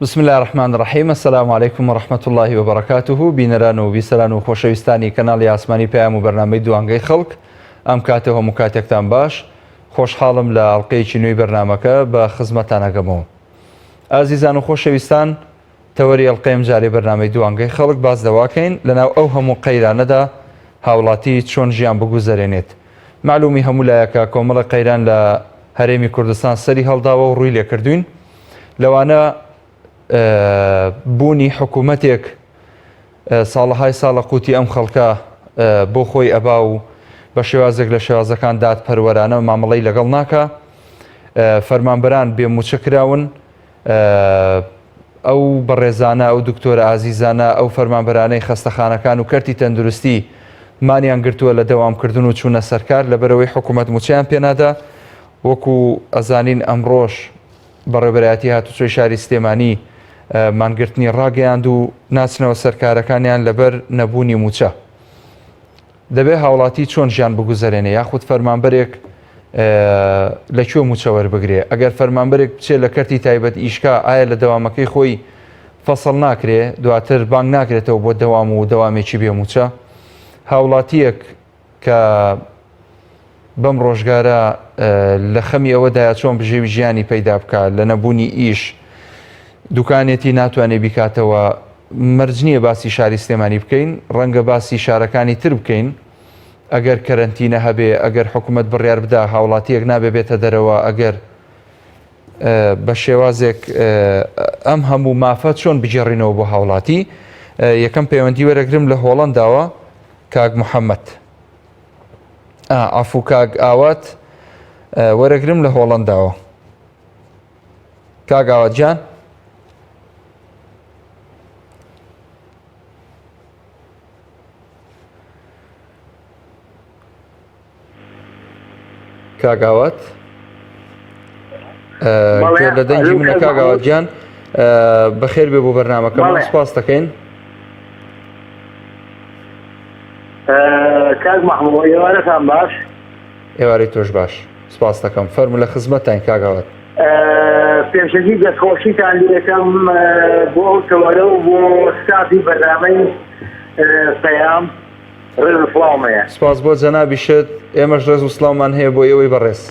بسم اللە الرحمن الرحیم السلام علیکم و رحمة اللە و بەرەکاته بینەران و بیسەران و خۆشەویستانی کەناڵی ئاسمانی پەیام و بەرنامەی دوانگەی خەڵک ئەم کاتە هەموو کاتێکتان باش خۆشحاڵم لە ئەڵلقەیەکی نوێی بەرنامەکە بە خزمەتان ئەگەمەوە ئازیزان و خۆشەویستان تەوەری ئەڵقەی ئەمجارەی بەرنامەی دوانگەی خەڵک باس لەوەکەین لەناو ئەو هەموو قەیرانەدا هاوڵاتی چۆن ژیان بگوزەرێنێت. مەعلومی هەموو لایەکە کۆمەڵێک قەیران لە هەرێمی کوردستان سەری هەڵداوە و ڕووی لێکردوین لەوانە بوونی حکوومەتێک ساڵەهای ساڵە قوتی ئەم خەڵکە بۆ خۆی ئەبا و بە شێوازێک لە شێوازەکان دادپەروەرانە مامەڵەی لەگەڵ ناکا فەرمانبەران بێ مووچە کراون ئەو بەڕێزانە، ئەو دکتۆرە ئازیزانە، ئەو فەرمانبەرانەی خەستەخانەکان و کەرتی تەندروستی مانیان گرتووە لە دەوامکردن و چوونە سەرکار لەبەرئەوەی حکومەت مووچەیان پێنادا، وەکو ئەزانین ئەمڕۆش بەڕێوبەرایەتی هاتوچۆی شاری سلێمانی مانگرتنی ڕاگەیاند و ناچنەوە سەرکارەکانیان لەبەر نەبوونی مووچە. دەبێ هاوڵاتی چۆن ژیان بگوزەرێنێ یاخود فەرمانبەرێک لە کوێ مووچە وەربگرێ؟ ئەگەر فەرمانبەرێک بچێ لە کەرتی تایبەت ئیشکا ئایا لە دەوامەکەی خۆی فەسڵ ناکرێ؟ دواتر بانگ ناکرێتەوە بۆ دەوام و دەوامێکی بێ مووچە؟ هاوڵاتیەک کە بەم ڕۆژگارە لە خەمی ئەوەدایە چۆن بژێوی ژیانی پەیدا بکا لە نەبوونی ئیش دوکانێتی ناتوانێ بیکاتەوە مەرج نییە باسی شاری سلێمانی بکەین ڕەنگە باسی شارەکانی تر بکەین ئەگەر کەرەنتینە هەبێ ئەگەر حکوومەت بڕیار بدا هاوڵاتیەک نابێ بێتە دەرەوە ئەگەر بە شێوازێک ئەم هەموو مافە چۆن بگێڕینەوە بۆ هاوڵاتی یەکەم پەیوەندی وەرەگرم لە هۆڵنداوە کاک محەممەد عەفو کاک ئاوات وەرەگرم لە هۆڵەنداوە کاک ئاوات گیان کاک ئاوات لە دەنگی منە کاک ئاوات گیان بەخێر بێ بۆ بەرنمەکەمان سپاس دەکەین کاک مەحموو ئێوارەتان باش. ئێوارەی تۆش باش سپاس دەکەم فەرموو لە خزمەتتاین کاک ئاوات. پێشەکی دەستخۆشیتان لێ دەکەم بۆ ئەو تەوەرە و بۆ ستافی بەرنامەی پەیام ڕێز و سڵاوم هەیە. سپاس بۆ جەنابیشت ئێمەش ڕێز و سڵاومان هەیە بۆ ئێوەی بەڕێز.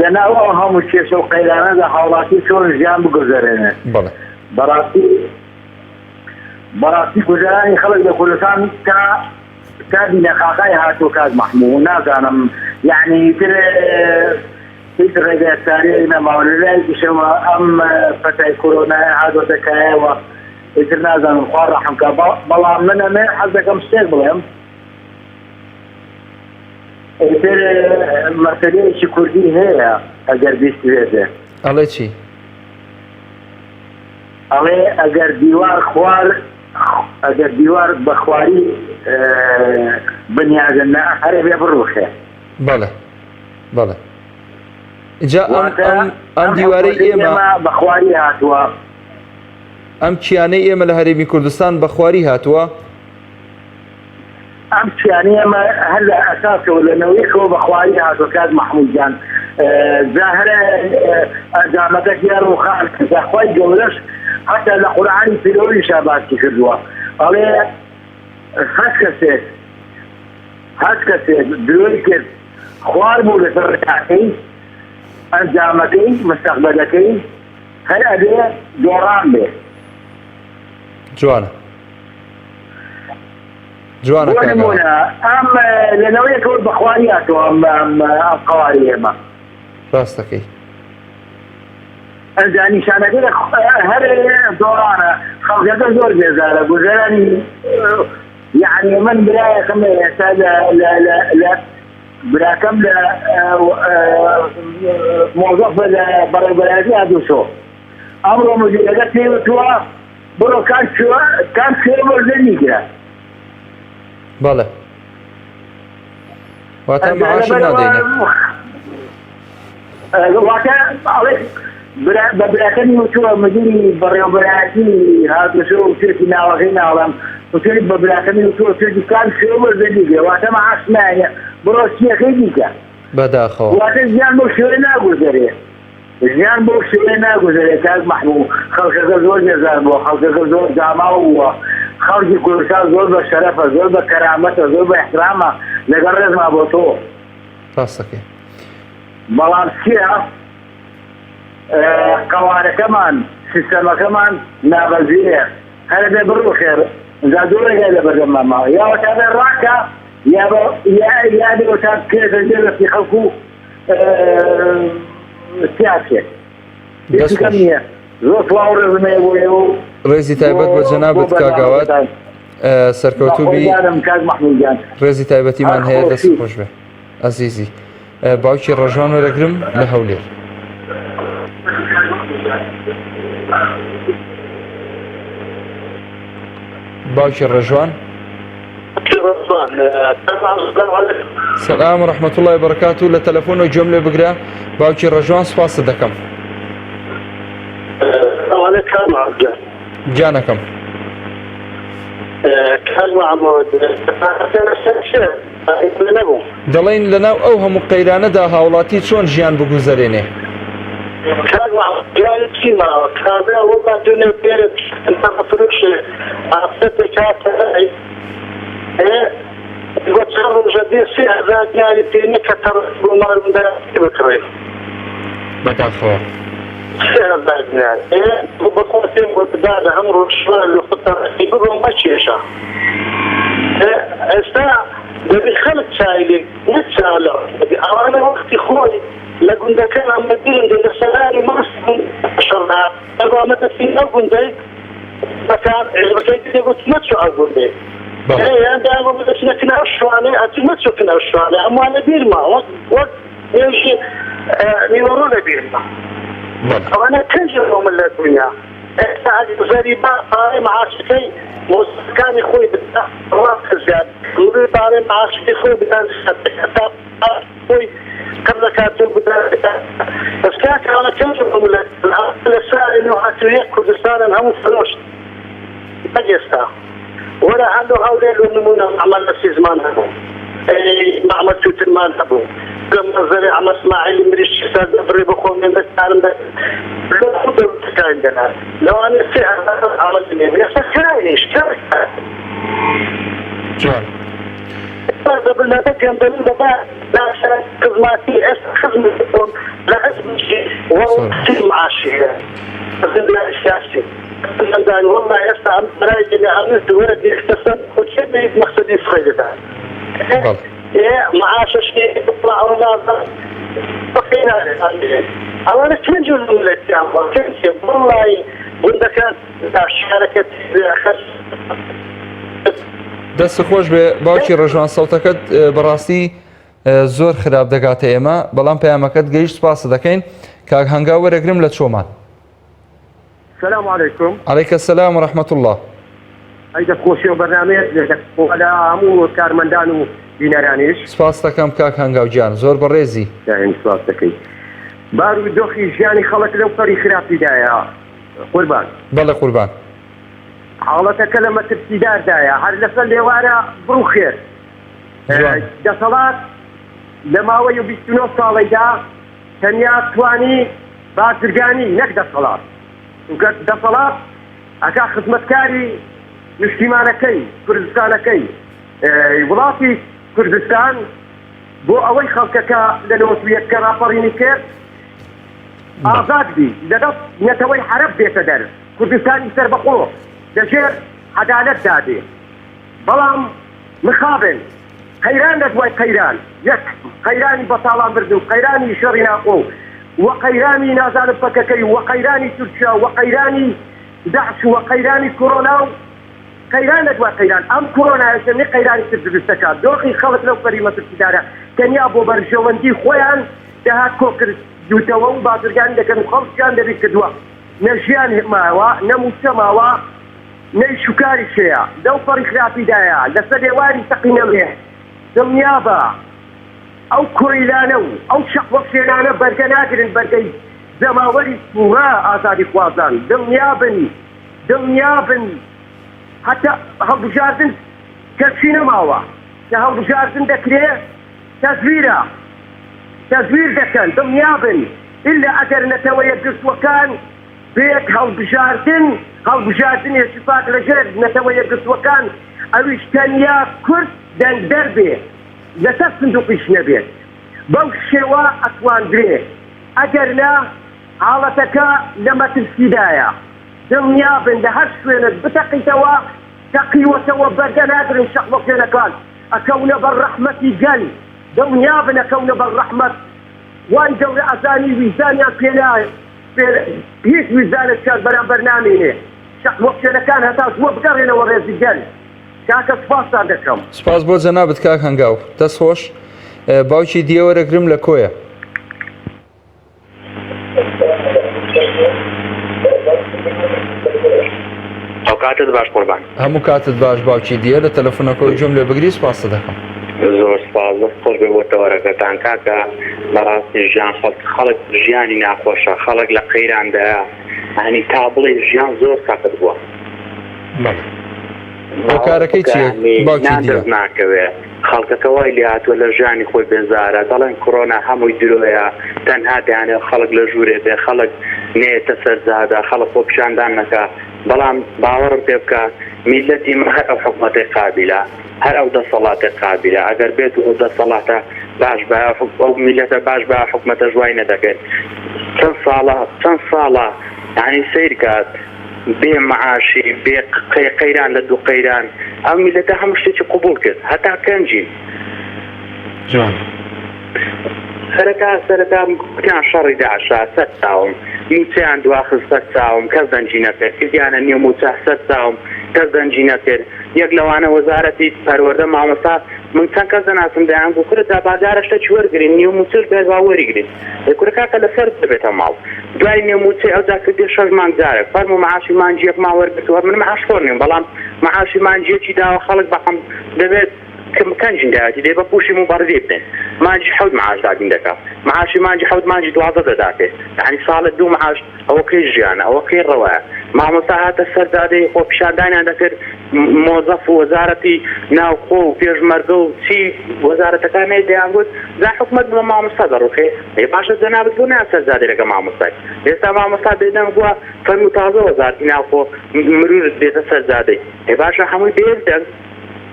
لە ناو ئەو هەموو کێشە و قەیرانەدا هاوڵاتی چۆن ژیان بگوزەرێنێت؟ بەڵێ. بەڕاستی بەڕاستی گوزەرانی خەڵک لە کوردستان تا تا بینەقاقای هاتووە کاک مەحموو نازانم یعنی تر هیچ ڕێگای چارەیەک نەماوە لە لایەکیشەوە ئەم پەتای کۆرۆنایە هاتووەتە کایەوە ئیتر نازانم خوا ڕەحم کا بەڵام من ئەمێ حەز دەکەم شتێک بڵێم ئیتر مەسەلەیەکی کوردی هەیە ئەگەر بیستبێتێ ئەڵێ چی؟ ئەڵێ ئەگەر دیوار خوار ئەگەر دیوار بە خواری بنیادن نا هەر ئەبێ بڕوخێ. بەڵێ بەڵێ جا ئەم ئەم ئەم دیوارەی ئێمە بە خواری هاتووە. ئەم کیانەی ئێمە لە هەرێمی کوردستان بە خواری هاتووە. ئەم چیانەی ئێمە هەر لە ئەساسەوە لە نەوەیەکەوە بە خواری هاتووە کاک مەحموود گیان جا هەر ئەنجامەکەش یا ڕووخان جا خوای گەورەش هەتا لە قورئانی پیرۆزیشا باسی کردووە ئەڵێ هەر کەسێک هەر کەسێک درۆی کرد خوار بوو لەسەر ڕێگاکەی ئەنجامەکەی مستەقبەلەکەی هەر ئەبێ دۆڕان بێ. جوانە. جوانە بۆ نمونە ئەم لە نەوەیەکەوە بەخواری هاتووە ئەم ئەم قەواری ئێمە ڕاستەکەی ئەنجا نیشانەکە هەر دۆڕانە خەڵکەکە زۆر بێزارە گوزەرانی یعنی من برایەکەم ئێستا لە لە لە لە براکەم لە مۆزەفە لە بەڕێوەبەرایەتی هاتوچۆ ئەمڕۆ مدیرەکە پێی وتووە بڕۆ کاک کوێ کاک کوێ بۆ زەنی گرە. بەڵێ واتە معاشت نادەینێ. واتە ئەڵێ بە براکەمی وتووە مدیری بەڕێوەبەرایەتی هاتوچۆ وتوێتی ناوەکەی ناڵێم وتوێتی بە براکەمی وتووە وتوێتی کاک کوێ بۆ زەنی گرە واتە معاش نایەنێ بڕۆ سیەکەی دیکە بەداخەوە واتە ژیان بەو شێوەیە ناگوزەرێ. ژیان بەو شێوەیە ناگوزەرێ کاک مەحموو، خەڵکەکە زۆر بێزار بووە، خەڵکەکە زۆر داماو بووە، خەڵکی کوردستان زۆر بە شەرەفە، زۆر بە کەرامەتە، زۆر بە ئیحترامە، لەگەڵ ڕێزما بۆ تۆ. ڕاست دەکەی. بەڵام چییە قەوارەکەمان، سیستەمەکەمان نابەجێیە، هەر ئەبێ بڕوخێ، جا دوو ڕێگای لەبەردەممان ماوە، یا وەتا بێ ڕاکا یا بە یا یا بێ وەتا بکەوێتە ژێر دەستی خەڵک و سیاسێک دەست خۆش. زۆر سڵاو ڕێزم هەیە بۆ ئێوە و ڕێزی تایبەت بە جەنابت کاک ئاوات سەرکەوتوو بی کاک مەحموود گیان ڕێزی تایبەتیمان هەیە دەست خۆش بێ ئەزیزی باوکی ڕەژوان وەرەگرم لە هەولێر. باوکی ڕێژوان سلام و رحمة الله وبركاته لە تەلەفۆن و گوێم لێ بگرە باوکی ڕێژوان سپاست دەکەم گیانەکەم دەڵێن لەناو ئەو هەموو قەیرانەدا هاوڵاتی چۆن ژیان بگوزەرێنێ؟ کاک محمود ژیانی چی ماوە کابرا وەڵا دونێ پێرێ ئەفرۆشێ ئافرەتێک هاتە لای ئێ بۆ چەند ڕۆژە دێ 3000 دیناری پێ نیە کە تەڕ بۆ ماڵ منداڵەکەی بکڕێ. بەداخەوە. 3000 دینار ئێ بەخوا پێم گوت دادە هەم ڕۆژ لە خۆت تەڕەکی ببە و مەکێشە ئێ ئێستا دەبی خەڵک چاوی لێ نەک چاو لە حکومەتی ئەوانە وەختی خۆی لە گوندەکان بە بیرم دێ لە سەرانی ماست شەڕ دەهات ئەگۆ ئەمە دەچین ئەو گوندەی بەکار حیزبەکەی دێ گوت مەچۆ ئەو گوندەی بەڵێ. یان دایان گوت دەچینە کن ئەو شوانەی ئەچوو مەچۆ کن ئەو شوانەی هەمووان لە بیرمە وەک وەک نوێژی نیوەڕۆ لە بیرمە بەڵێ. ئەوانە کەنج بۆ مللەت بووینە ئێستا ئەگەر زەریبە پارەی معاشەکەی مۆزەکانی خۆی بدا ڕاستە زیاد ملی پارەی معاشەکەی خۆی بدا زیاد دەکات تا خۆی قڕ دەکات و بدا بەس کاکە ئەوانە کەنج بۆ مللەت لە ساری 91 کوردستانن هەموو فرۆشت نەک ئێستا وەرە هەر لۆ هەولێر لۆ نموونە مەعمەل نەسیزمان هەبوو مەعمەل تووتنمان هەبوو لە مەنزەرێ عەمە سماعیلی مریشکی سەر دەبڕی بۆ خۆم هێندە کارم دەکرد لۆ خۆ دەوتەکانی دەنارد لەوانەیە 3000 کەس عەمەل بنێن ئێستا کراینیش کەس جوان. ئێستا دەبن لە گەندەڵی بەبا باشە خزماتی ئێستا خزمی خۆم لە حزبی وەڵاتی معاشی هەیە زیندانی سیاسی زیندانی والله ئێستا ئەم برای دنیا ئەمن وەرە دیختە سەر خۆ کێ بێت مەقسەدی فڕێ دەدات بەڵێ. ئێ معاشەشی بڵا ئەو نازە ئەوانە چەند جور ملەتیان بووە کەسێ وەڵڵی گوندەکان شارەکە خەرج دەست خۆش بێ باوکی ڕژوان سەوتەکەت بەڕاستی زۆر خراپ دەگاتە ئێمە بەڵام پەیامەکەت گەیشت سپاست دەکەین کاک هەنگاو وەرەگرم لە چۆمان. سلام علیکم. علیک السلام و رحمة اللە. ئەی دەست خۆشی ئەو بەرنامەیەت لێ دەکەم لە هەموو کارمەندان و بینەرانیش. سپاست دەکەم کاک هەنگاو گیان زۆر بەڕێزی. دایم سپاس دەکەی. بار و دۆخی ژیانی خەڵک لەو پەڕی خراپیدایە قوربان. بەڵێ قوربان. حاڵەتەکە لە مەترسیداردایە هەر لەسەر لێوارە بڕوخێت. جوان. دەسەڵات لە ماوەی 29 ساڵەیدا تەنیا توانی بازرگانی نەک دەسەڵات چونکە دەسەڵات ئەکا خزمەتکاری نیشتیمانەکەی کوردستانەکەی وڵاتی کوردستان بۆ ئەوەی خەڵکەکە لە 91 کە ڕاپەڕینی کرد ئازاد بی لەدەست نەتەوەی عەرەب بێتە دەر کوردستانی سەربەخۆ لەژێر عەدالەتدا بێ بەڵام مخابن قەیران لە دوای قەیران، یەک قەیرانی بەتاڵان بردن و قەیرانی شەڕی ناوخۆ و قەیرانی نازانم پەکەکەی و قەیرانی تورکیا و قەیرانی داعش و قەیرانی کۆرۆنا و قەیران لە دوای قەیران، ئەم کۆرۆنایەش نەی قەیرانی تر دروست دەکات، دۆخی خەڵک لەو پەری مەترسیدارە تەنیا بۆ بەرژەوەندی خۆیان داهات کۆکردوتەوە و بازرگانی دەکەن و خەڵکیان لەبیر کردووە، نە ژیان ماوە نە مووچە ماوە. نە ئیش و کاریش هەیە، لەو پەڕی خراپیدایە، لەسەر لێواری تەقینەوەیە، دڵنیابە ئەو کۆیلانە و ئەو چەقوەکشێنانە بەرگە ناگرن بەرگەی جەماوەری توڕە ئازادیخوازان، دڵنیابن دڵنیابن هەتا هەڵبژاردن کەچی نەماوە، کە هەڵبژاردن دەکرێ تەزویرە، تەزویر دەکەن، دڵنیابن. ئیلا ئەگەر نەتەوە یەکگرتووەکان بێت هەڵبژاردن هەڵبژاردنێکی پاک لەژێر نەتەوە یەکگرتووەکان ئەویش تەنیا کورد دەنگدەر بێ لەسەر سندوقیش نەبێت بەو شێوە ئەتواندرێ ئەگەر نا حاڵەتەکە لە مەترسیدایە دڵنیابن لە هەر شوێنێک بتەقیتەوە تەقیوەتەوە بەردە ناگرن شەقڵۆکێنەکان ئەکەونە بەر ڕەحمەتی گەل دڵنیابن ئەکەونە بەر ڕەحمەت خوای گەورە ئەزانی ویژدانیان پێ نا هیچ ویژدانێکیان بەرامبەر نامێنێ شەقڵۆکێنەکان هەتا زووە بگەڕێنەوە ڕێزی گەل کاکە سوپاستان دەکەم. سوپاس بۆ جەنابت کاک هەنگاو. دەست خۆش. باوکی دیە وەرەگرم لە کۆیە. ئەوکاتت باش قوربان. هەموو کاتت باش باوکی دیە لە تەلەفونەکەوە گوێم لێ بگری سوپاست دەکەم. زۆر سوپاس دەست خۆش بێ بۆ تەوەرەکەتان کاکە بەڕاستی ژیان خەڵک خەڵک ژیانی ناخۆشە خەڵک لە قەیراندایە یانی تا بڵێی ژیان زۆر سەخت بووە. بەڵێ هۆکارەکەی چیە باوکی نان دیە؟ دەست ناکەوێ خەڵکەکە وای لێهاتووە لە ژیانی خۆی بێزارە دەڵێن کۆرۆنا هەمووی درۆیە تەنها دەیانەوێت خەڵک لە ژوورێ بێ خەڵک نەیەتە سەر جادە خەڵک خۆپیشاندان نەکا بەڵام باوەڕم پێ بکە میللەتی مە هەر ئەو حکومەتەی قابیلە هەر ئەو دەسەڵاتەی قابیلە ئەگەر بێت و ئەو دەسەڵاتە باش بایە ئەو میللەتە باش بایە حکومەتەش وای نەدەکرد چەند ساڵە چەند ساڵە یانی سەیرکە بێ معاشی بێ قەیران لە دوو قەیران ئەم میلەتە هەموو شتێکی قبوڵ کرد هەتا کەنجین جوان سەرەتا سەرەتا کوتیان شەڕی داعشە سەر چاوم موچەیان دواخست سەر چاوم کەس دەنگی نەکرد کردیانە نیو موچە سەر چاوم کەس دەنگی نەکرد یەک لەوانە وەزارەتی پەروەردە مامۆستا من چەند کەس دەناسم دەیان گوت کورە جا با جارە شتەکی وەرگرین نیو موچەش بێت با وەریگرین ئێ کورە کاکە لەسەر دەبێتە ماڵ دوای نیو موچەی ئەوجا کردیە شەش مانگ جارێک فەرموو معاشی مانگی یەکمان وەرگرتووە من معاش خۆر نیم بەڵام معاشی مانگی یەکی داوە خەڵک بە دەبێت کەنجین داوێتی دەی بە پوشی موبەڕیدەی بدەن مانگی حەوت معاش دابین دەکا معاشی مانگی حەوت مانگی 12 دەداتێ یانی ساڵێ دوو معاش ئەوە کەی ژیانە ئەوە کەی ڕەوایە مامۆستا هاتە سەر جادەی خۆپیشاندانیان دەکرد مۆزەف و وەزارەتی ناوخۆ و پێشمەرگە و چی وەزارەتەکان هەیە دەیانگوت جا حکومەت بە مامۆستا دەڕوخێ ئێ باشە جەنابت بۆ نایە سەر جادەی لەگەڵ مامۆستای ئێستا مامۆستا بێدەنگ بووە فەرموو تازە وەزارەتی ناوخۆ مرورت دێتە سەر جادەی ئێ باشە هەمووی بە یەک دەنگ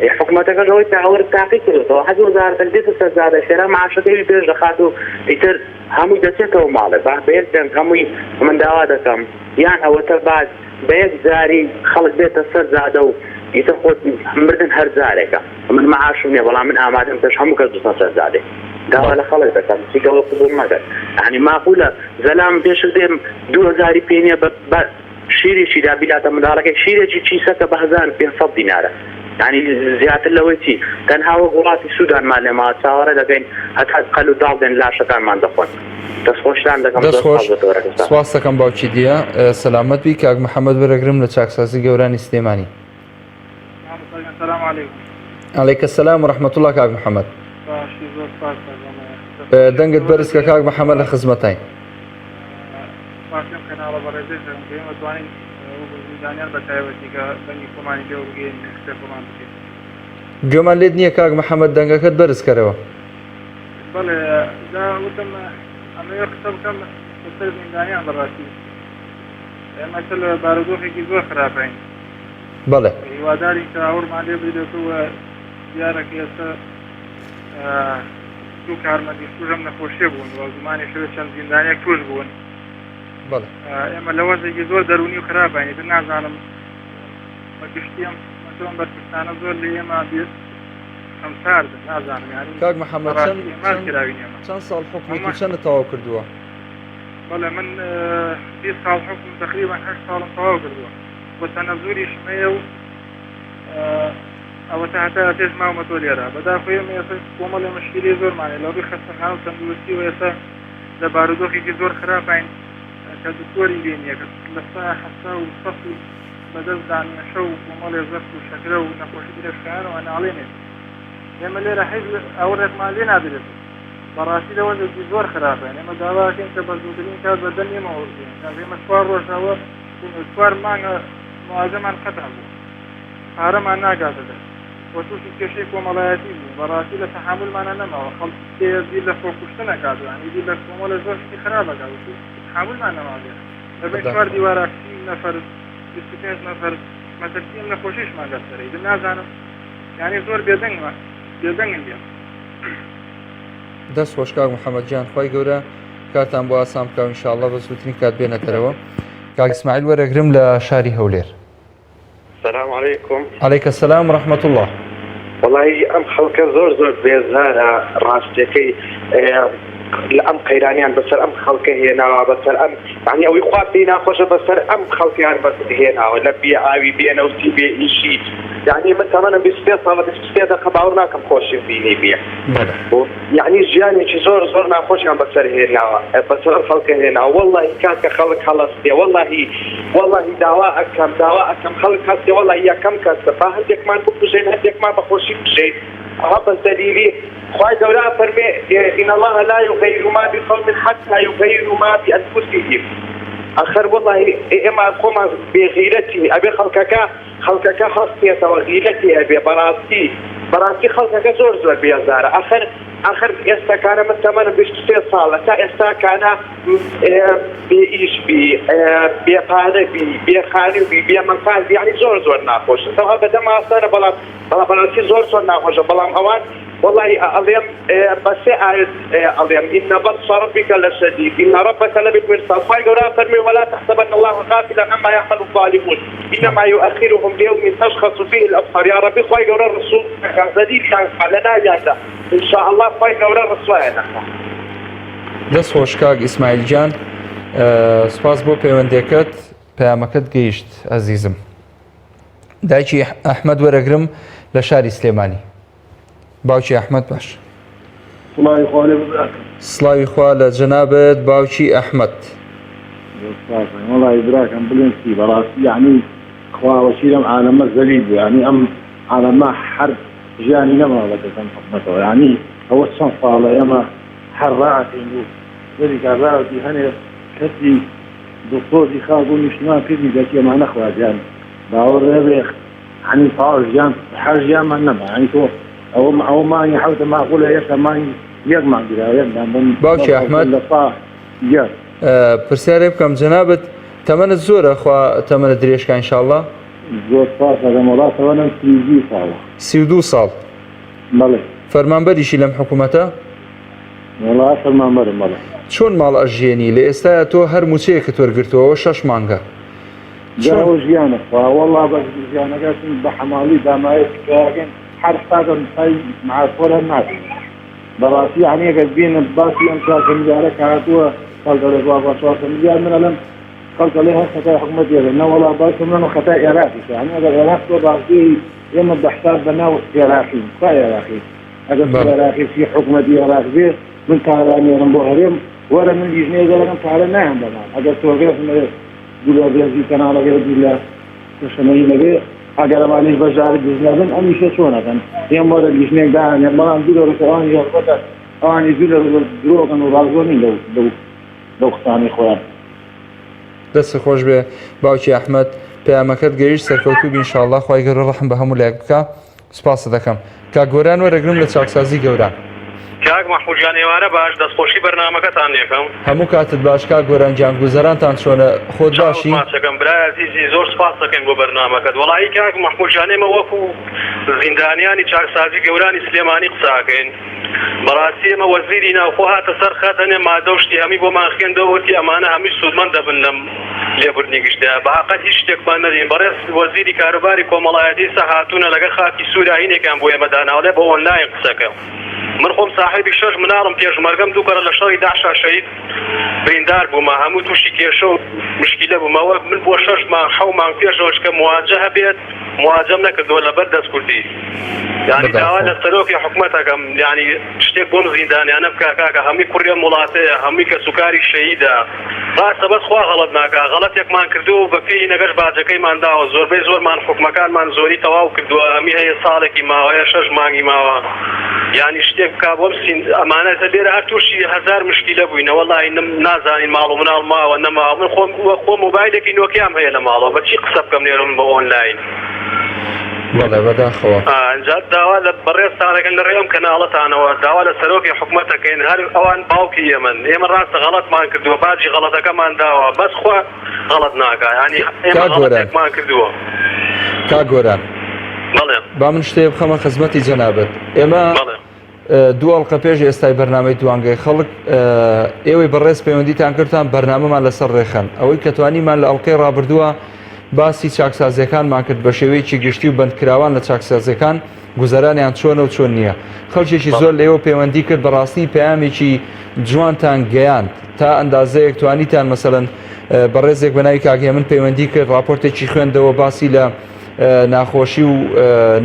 ئێ حکومەتەکەش ئەوەی تاوەر تاقی کردۆتەوە حەز وەزارەتەک دێتە سەر جادە خێرا معاشەکەی پێش دەخات و ئیتر هەمووی دەچێتەوە ماڵێ با بە یەک دەنگ هەمووی من داوا دەکەم یان ئەوەتە با بە یەک جاری خەڵک بێتە سەر جادە و ئیتر خۆ مردن هەر جارێکە من معاشم نییە بەڵام من ئامادەم پێش هەموو کەس بچمە سەر جادەی داوا لە خەڵک دەکەم چیکە ئەوە قبوڵ نەکەن یانی ماقولە زەلام پێشت دێم 2000 پێ نییە بە شیرێکی دا بیداتە منداڵەکەی شیرێکی کیسەکە بە 1500 دینارە یانی زیاتر لەوەی چی تەنها وەک وڵاتی سودانمان لێ ماوە چاوەڕێ دەکەین هەتا قەل و داڵ دێن لاشەکانمان دەخۆن دەست خۆشتان دەکەم دەست زۆر خۆش سپاس بۆ تەوەرەکەتان. سپاست دەکەم باوکی دیە سەلامەت بی کاک محمد وەرەگرم لە چاکسازی گەورانی سلێمانی. مامۆستا گیان سلام علیکم. علیک السلام و رحمة اللە کاک محمد. باشی زۆر سپاس دەکەم. دەست دەنگت بەرز کە کاک محمد لە خزمەتاین. سپاسی ئەم کەناڵە بەڕێزەش دەکەم کە ئێمە توانین وەکو زیندانیان بە تایبەتی کە دەنگی خۆمانی لێوە بگەیەنین و قسەی خۆمان بکەین. گوێمان لێت نییە کاک محمد دەنگەکەت بەرز کەرەوە. بەڵێ جا وتم ئەمەوێ قسە بکەم لەسەر زیندانیان بەڕاستی ئێمە ئێستا لە بارودۆخێکی زۆر خراپین. بەڵێ. هیوادارین کە ئاوڕمان لێ بدرێتەوە دیارە کە ئێستا دوو کارمەندیش تووش ئەم نەخۆشیە بوون و گومانیش هەیە چەند زیندانیەک تووش بوون. بەڵێ. ئێمە لە وەزعێکی زۆر دەروونی و خراپاین ئیتر نازانم بە گشتی ئەم حکومەتە و ئەم بەرپرسانە زۆر لە ئێمە بێ خەمساردن نازانم یانی کاک محەممەد چەند بەڕاستی ئێماز چەند کراوین ئێمە چەند ساڵ حوکمی تو هەموومان چەندت تەواو کردووە؟ بەڵێ من 20 ساڵ حوکم تەقریبەن هەشت ساڵم تەواو کردووە و تەنەزوریشم هەیە و ئەوەتا هەتا ئێستاش ماومەتەوە لێرە. بەداخەوە ئێمە ئێستا کۆمەڵێ مشکیلەی زۆرمان هەیە لە ڕووی خەستەخانە و تەندروستیەوە ئێستا لە بارودۆخێکی زۆر خراپاین کە دکتۆری لێ نییە کە لە سا حەفتا و سەد و بەدەست دانیشە و کۆمەڵێ زەخت و شەکرە و نەخۆشی درێژخایەنەوە ئەناڵێنێت. ئێمە لێرە هیچ ئاوڕێکمان لێ نادرێتەوە. بەڕاستی لە وەزعێکی زۆر خراپاین. ئێمە داوا ئەکەین کە بە زووترین کات بە دەم ئێمەوە بێن. کاکە ئێمە چوار ڕۆژەوە چوار مانگە مواجەمان قەتع بوو. پارەمان ناگاتە دەست. و تووشی کێشەی کۆمەڵایەتی بووین بەڕاستی لە تەحامولمانا نەماوە خەڵکی تێیە بیر لە خۆکوشتن ئەکات یانی بیر لە کۆمەڵێ زۆر شتی خراپ ئەکات و تووشی تەحامولمان نەماوە لێرە لە بین چوار بەداخەوە. دیوارا 30 نەفەر 25 نەفەر مەترسی ئەم نەخۆشیشمان لەسەرە ئیتر نازانم یانی زۆر بێدەنگمە بێدەنگن لێم. دەست خۆش کاک محمد گیان خوای گەورە کارتان بۆ ئاسان بکا و ان شاء اللە بە زووترین کات بێنە دەرەوە کاک ئیسماعیل وەرەگرم لە شاری هەولێر. سلام علیکم. علیک السلام و رحمة اللە. وەڵایی ئەم خەڵکە زۆر زۆر بێزارە ڕاستیەکەی لە ئەم قەیرانیان بەسەر ئەم خەڵکە هێناوە بەسەر ئەم یعنی ئەوەی خوا پێی ناخۆشە بەسەر ئەم خەڵکیان بەس هێناوە لە بێ ئاوی بێ نەوتی بێ ئیشی یعنی من تەمەنم 23 ساڵە 23 دەقە باوەڕ ناکەم خۆشیم بینی بێ بەڵێ. یەعنی ژیانێکی زۆر زۆر ناخۆشیان بەسەر هێناوە بەسەر ئەم خەڵکە هێناوە وەڵاهی کاکە خەڵک هەڵەستێ وەڵاهی وەڵاهی داوا ئەکەم داوا ئەکەم خەڵک هەستێ وەڵاهی یەکەم کەسە با هەندێکمان بکوژێن هەندێکمان بە خۆشی بژێین ئەها بەس دەلیلی خوای گەورە ئەفەرمێ ان الله لا یغیر ما بقوم حتی یغیروا ما بانفسهم ئەخەر وەڵاهی ئێمە خۆمان بێغیرەتی ئەبێ خەڵکەکە خەڵکەکە هەستێتەوە غیرەتی هەبێ بەڕاستی بەڕاستی خەڵکەکە زۆر زۆر بێزارە ئەخر ئەخر ئێستا کانە من تەمەنم 23 ساڵە تا ئێستا کانە بێ ئیش بی بێ پارە بی بێ خانوو بی بێ مەکان بی یعنی زۆر زۆر ناخۆشە تەوا بەدەم ئاسانە بەڵام بەڵام بەڕاستی زۆر زۆر ناخۆشە بەڵام ئەوان وەڵاهی ئەڵێم بە سێ ئایەت ئەڵێم ان بطش ربک لشدید ان ربک لبالمرصاد خوای گەورە ئەفەرموێ ولا تحسبن الله غافلا عما يعمل الظالمون انما يؤخرهم ليوم تشخص فيه الابصار یا ربی خوای گەورە ڕسوم ئەکا زەلیلیان کا لەناویاندا ان شاء الله خوای گەورە ڕسوایان ئەکا. دەست خۆش کاک ئیسماعیل گیان سوپاس بۆ پەیوەندیەکەت پەیامەکەت گەیشت ئەزیزم دایکی ئەحمەد وەرەگرم لە شاری سلێمانی باوکی ئەحمەد باش. سڵاوی خوا لێ براکەم. سڵاوی خوا لە جەنابت باوکی ئەحمەد. زۆر سپاس وەڵی براکەم بڵێم چی بەڕاستی یعنی خوا وەکیل ئەم عالەمە زەلیل بوو یعنی ئەم عالەمە هەر ژیانی نەماوە بەدەست ئەم حکومەتەوە یعنی ئەوە چەند ساڵە ئێمە هەر ڕائەکەین و زەلیکا ڕاوتی هەنێ کەسی دڵسۆزی خاک و نیشتمان کردی دەچی ئەمانە خواجان باوەڕ نەبێ یانی تەواو ژیان هەر ژیانمان نەما یانی تۆ ئەوە ئەوە مانگی حەوتە ماقولە هێشتا مانگی یەک مانگ گیراوە یەک مانگ بم باوکی ئەحمەد لە سا یەک پرسیارێ بکەم جەنابت تەمەنت زۆرە خوا تەمەنت درێژکا ئینشاڵڵا زۆر سپاس ئەکەم وەڵا تەمەنم 32 ساڵە 32 ساڵ بەڵێ فەرمانبەریشی لەم حکوومەتە وەڵا فەرمانبەرم بەڵێ چۆن ماڵ ئەژیێنی لە ئێستایا تۆ هەر مووچەیەکت وەرگرتووە شەش مانگە جا ئەوە ژیانە خوا وەڵا بەس ژیانەکە چون بە حەماڵی دامایە تکایەکەین هەر حسابە مسای معاش خۆر هەر ناکەین بەڕاستی یعنی ئەگەر بێنە باسی ئەم 400 ملیارە کە هاتووە خەڵک دەڵێ وا 400 ملیار من ئەڵێم خەڵک دەڵێ هەر خەتای حکومەت ئێرە نەوەڵا باوکم من خەتای عێراقیشە یعنی ئەگەر عێراق تۆ ڕاستگۆی ئێمە بە حساب بە ناو عێراقین خوا عێراقی ئەگەر تۆ عێراقی چی حکومەتی عێراق بێ من پارە نێرم بۆ هەرێم وەرە من لیژنەیە دەرەکەم پارە نایەم بەمان ئەگەر تۆ ڕێزم دوور لە ڕێزی کەناڵەکەی دوور لە کەشەمەیی نەبێ ئەگەر ئەمانیش بەشداری دز نەبن ئەم ئیشە چۆن ئەکەن پێم وەرە لیژنەیەک دانێن بەڵام دوور لە ئەوانی هەڵبەتە ئەوانی دوور لە درۆکەن و ڕاستگۆ نین لەو لەو لەو قسانەی خۆیان. دەست خۆش بێ باوکی ئەحمەد پەیامەکەت گەیشت سەرکەوتوو بی انشاءاللە خوای گەورە ڕەحم بە هەموو لایەک بکا. سپاست دەکەم کاک گۆران وەرەگرم لە چاکسازی گەوران. کاک مەحمود گیان ئێوارە باش دەستخۆشی بەرنامەکەتان لێکەم. هەموو کاتت باش کاک گۆران گیان گوزەرانتان چۆنە خۆت چاوت باشی؟ ماچەکەم برای ئازیزی زۆر سپاست دەکەین بۆ بەرنامەکەت وەڵایی کاک مەحمود گیان ئێمە وەکو زیندانیانی چاکسازی گەورانی سلێمانی قسە ئەکەین بەڕاستی ئێمە وەزیری ناوخۆ هاتە سەر خەت هەنێ مادە و شتی هەمی بۆمان خوێندەوە وتی ئەمانە هەمووی سوودمەند دەبن لەم لێبوردنی گشتیە بە هەقەت هیچ شتێکمان نەدین بەڕێز وەزیری کاروباری کۆمەڵایەتی ئیستا هاتوونە لەگەر خاکی سووریا هینێکیان بۆ ئێمە داناوە لێ بە ئۆنلاین قسەکە من خۆم ساحێبی شەش مناڵم پێشمەرگەم دوو کەڕە لە شەڕی داعشا شەهید بریندار بوومە هەموو تووشی کێشە و مشکیلە بوومەوە من بۆ شەش مانگ حەو مانگ پێشەوە چکە مواجە هەبێت مواجەم نەکردووە لەبەر دەست کوردی یانی داوا لە سەرۆکی حکومەتەکەم یانی شتێک بۆم زیندانیانە بکا کاکە هەمووی کوڕی ئەم وڵاتەیە هەمووی کەسوکاری شەهیدە ڕاستە بەس خوا غەڵەت ناکا غەڵەتێکمان کردووە و بەپێی نەگەش باجەکەیمان داوە زۆربەی زۆرمان حوکمەکانمان زۆری تەواو کردووە هەمی هەیە ساڵێکی ماوە هەیە شەش مانگی ماوە یانی شتێک بکا بۆم سین ئەمانە لێرە هەر تووشی هەزار مشکیلە بووینە وەڵی نازانین ماڵ و مناڵ ماوە نەماوە من خۆم خۆ مۆبایلێکی نۆکیام هەیە لە ماڵەوە بە چی قسە بکەم لێرە من بە ئۆنلاین. بەڵێ بەداخەوە. ئینجا داوا لە بەڕێزتان ئەکەین لە ڕێی ئەم کەناڵەتانەوە داوا لە سەرۆکی حکومەت ئەکەین هەر ئەوان باوکی ئێمەن ئێمە ڕاستە غەڵەتمان کردووە باجی غەڵەتەکەمان داوە بەس خوا غەڵەت ناکا یانی ئێمە کاک گۆران غەڵەتێکمان کردووە. کاک گۆران بەڵێ. با من شتێ بخەمە خزمەتی جەنابت ئێمە بەڵێ. دوو ئەڵقە پێش ئێستای بەرنامەی دوانگەی خەڵک ئێوەی بەڕێز پەیوەندیتان کردتان بەرنامەمان لەسەر ڕێخەن ئەوەی کە توانیمان لە ئەڵلقەی ڕابردووە باسی چاکسازیەکانمان کرد بە شێوەیەکی گشتی و بەندکراوان لە چاکسازیەکان گوزەرانیان چۆنە و چۆن نییە خەڵکێکی زۆر لێوە پەیوەندی کرد بەڕاستی پەیامێکی جوانتان گەیاند تا ئەندازەیەک توانیتان مەسەلەن بەڕێزێک بە ناوی کاک هێمن پەیوەندی کرد راپۆرتێکی خوێندەوە باسی لە ناخۆشی و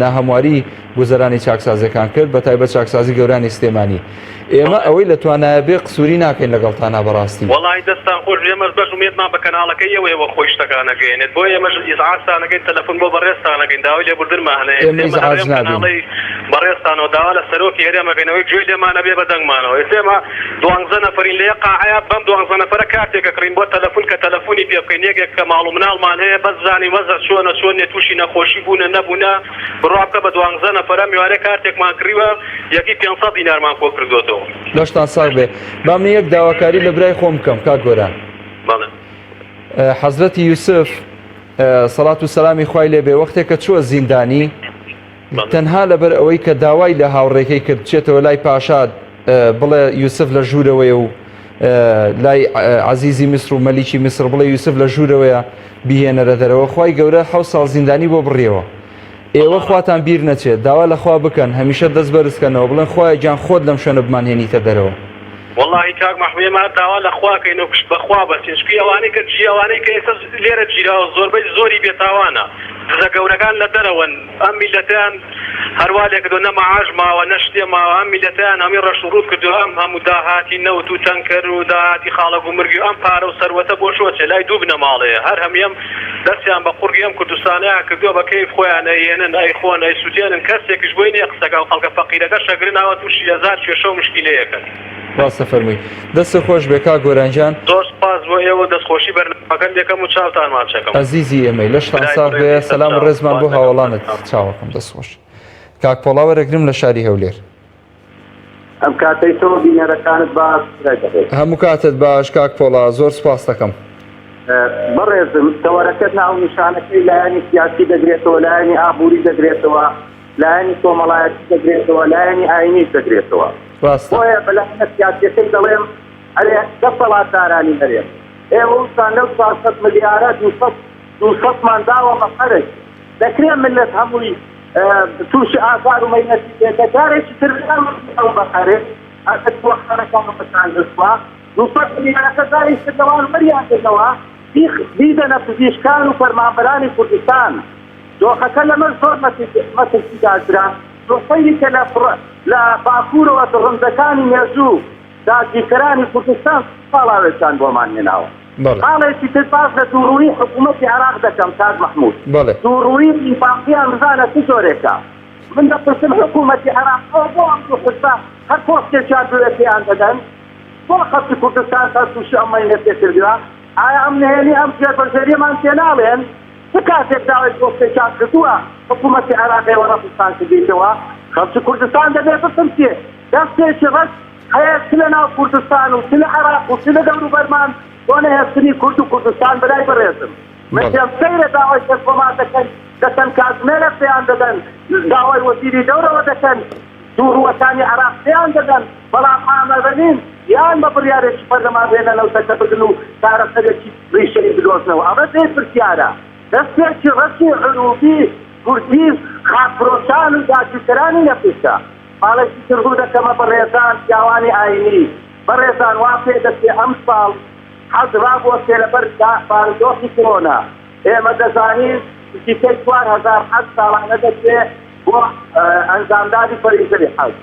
ناهەمواری گوزەرانی چاکسازیەکان کرد بە تایبەت چاکسازی گەورانی سلێمانی ئێمە ئەوەی لە توانایە بێ قسوری ناکەین لەگەڵتانا بەڕاستی. وەڵاهی دەستتان خۆش بێ ئێمەش بەس ئومێدمان بە کەناڵەکەی ئێوەیە وە خۆی شتەکان ئەگەیەنێت بۆیە ئێمەش ئیزعاجتان ئەکەین تەلەفون بۆ بەڕێزتان ئەکەین داوای لێبوردنمان هەیە ئێمە ئێمە لە ئیزعاج ڕێم نابین. کەناڵەی بەڕێزتانەوە داوا لە سەرۆکی هەرێم ئەکەین ئەوەی گوێی لێمان ئەبێ بە دەنگمانەوە ئێستا ئێمە دوانزە نەفەرین لە یەک قاعەیا بەم دوانزە نەفەرە کارتێک ئەکڕین بۆ تەلەفون کە تەلەفونی پێ بکەین یەکێک کە ماڵ و مناڵمان هەیە بەس بزانین وەزع چۆنە چۆن نیە توشی نەخۆشی بوونە نەبوونە بڕوا بکە بە دوانزە نەفەرە میوانێ کارتێکمان کڕیوە یەکی 500 دینارمان کۆ کردۆتەوە. لەشتان ساغ بێ با من یەک داواکاری لە برای خۆم بکەم کاک گۆران. بەڵێ. حەزرەتی یوسف سەڵات و سەلامی خوای لێ بێ وەختێک کە چووە زیندانی تەنها لەبەر ئەوەی کە داوای لە هاوڕێکەی کرد بچێتەوە لای پاشا بڵێ یوسف لە ژوورەوەیە و لای عەزیزی میسر و مەلیکی میسر بڵێ یوسف لە ژوورەوەیە بیهێنەرە دەرەوە خوای گەورە حەو ساڵ زیندانی بۆ بڕیەوە ئێوە خواتان بیر نەچێت داوا لە خوا بکەن هەمیشە دەست بەرزکەنەوە بڵێن خوایە گیان خۆت لەم شوێنە بمانهێنیتە دەرەوە. وەڵاهی کاک مەحوی ئێمە هەر داوا لە خوا کەین و پشت بە خوا بەستین چونکی ئەوانەی کە جی ئەوانەی کە ئێستا لێرە گیراوە زۆربەی زۆری بێتاوانە دزە گەورەکان لە دەرەوەن ئەم میلەتەیان هەروا لێکردوە نە مەعاش ماوە نە شتێ ماوە ئەم میلەتەیان هەمووی ڕەش و ڕووت کردوە ئەم هەموو داهاتی نەوت و تەنکەر و داهاتی خاڵە گومرگی و ئەم پارە و سەروەتە بۆ چۆ چێ لای دوو بنەماڵەیە هەر هەمووی ئەم دەستیان بە قوڕگی ئەم کوردستانەیان کردوە بە کەیف خۆیان ئەیێنن ئەیخۆن ئەیسوتێنن کەسێکیش بۆی نیە قسەکا و خەڵکە فەقیرەکەش ئەگرن ئاوا توشی هەزار کێشە و مشکیلەیەکەن. ڕاست دەفەرمووی. دەستت خۆش بێ کاک گۆران گیان. زۆر سوپاس بۆ ئێوە و دەستخۆشی بەرنامەکەت لێکەم و چاوتان ماچەکەم. ئەزیزی ئێمەی لەشتان برای ساغ بێ بەڕێزی سەلام و سەرچاو ڕێزمان بۆ سوپاس دەکەم هاوەڵانت سەرچاو. چاوەکەم دەست خۆش. کاک پۆڵا وەرەگرم لە شاری هەولێر. ئەم کاتەی تۆ بینەرەکانت باش برای بەڕێز. هەموو کاتت باش کاک پۆڵا زۆر سوپاست دەکەم. بەڕێزم تەوەرەکەت ناونیشانەکەی لایەنی سیاسی دەگرێتەوە لایەنی ئابووری دەگرێتەوە لایەنی کۆمەڵایەتی دەگرێتەوە لایەنی ئاینیش دەگرێتەوە ڕاستە. بۆیە بە لایەنە سیاسیەکەی دەڵێم ئەرێ دەسەڵاتدارانی هەرێم ئێوە وتان لەو 400 ملیارە 200 200مان داوە بە قەرز دەکرێ ملت هەمووی تووشی ئازار و مەینەتی بێت کە جارێکی تر ئەو بە قەرز ئەگەر دواخانەکان بەتان گرتووە 200 ملیارەکە جارێکی تر لەوان وەریان گرنەوە بیدەنە پزیشکان و فەرمانبەرانی کوردستان. دۆخەکە لەمەش زۆر مەترسیدارترە، تۆ سەیری کە لە لە باکوورەوە دڕندەکانی مێژوو داگیرکەرانی کوردستان چ پاڵاوێکیان بۆمان هێناوە. خاڵێکی تر باس لە دووڕوویی حکوومەتی عێراق دەکەم کاک مەحموود. دووڕوویی و نیفاقیان بزانە چ جۆرێکە. من دەپرسم حکوومەتی عێراق ئەوە بۆ ئەم دوو حزبە هەر پۆستێکیان بوێ پێیان دەدەن؟ بۆ خەڵکی کوردستانتان تووشی ئەم مەینەتیە کردووە؟ ئایا ئەم نهێنی ئەم ژێربەژێریەمان پێ ناڵێن؟ چ کاتێک داوای پۆستێکیان کردووە حکوومەتی عێراق ئێوە ڕەتتان کردیتەوە؟ خەڵکی کوردستان دەبێ بپرسێ دەستێکی ڕەش هەیە چ لە ناو کوردستان و چ لە عێراق و چ لە دەوروبەرمان بۆ نەهێشتنی کورد و کوردستان برای بەڕێزم من پێم سەیرە داوای سەرکۆمار دەکەن کە چەند کاتژمێرێک پێیان دەدەن داوای وەزیری دەورەوە دەکەن دووڕووەکانی عێراق پێیان دەدەن بەڵام ئامادە نین یان بە بڕیارێکی پەرلەمان رێ لە نەوتەکە بگرن و چارەسەرێکی ڕیشەیی بدۆزنەوە ئەمە جێی پرسیارە دەستێکی ڕەشی عروبی کوردی خاکفرۆشان و داگیرکەرانی لە پشتە خاڵێکی تر ڕوو دەکەمە بەڕێزان پیاوانی ئاینی بەڕێزان وا پێدەچێ ئەمساڵ حەج ڕابوەستێ لەبەر بارودۆخی کرۆنا ئێمە دەزانین نزیکەی 4000 حەج ساڵانە دەچێ بۆ ئەنجامدانی فەریزەی حەج.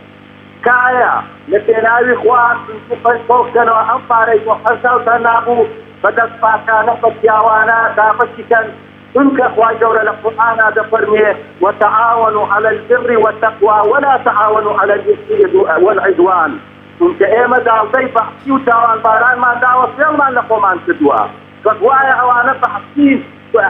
تکایە لە پێناوی خوا سندوقێک پۆ بکەنەوە ئەم پارەی بۆ حەزاوتان نابوو بە دەست پاکانە بە پیاوانە دابەشی کەن چونکە خوای گەورە لە قورئانا دەفەرموێ وتعاونوا علی البر والتقوی ولا تعاونوا علی الاثم والعدوان چونکە ئێمە داڵدەی بەعسی و تاوانبارانمان داوە فێڵمان لە خۆمان کردووە کە گوایە ئەوانە بەعسی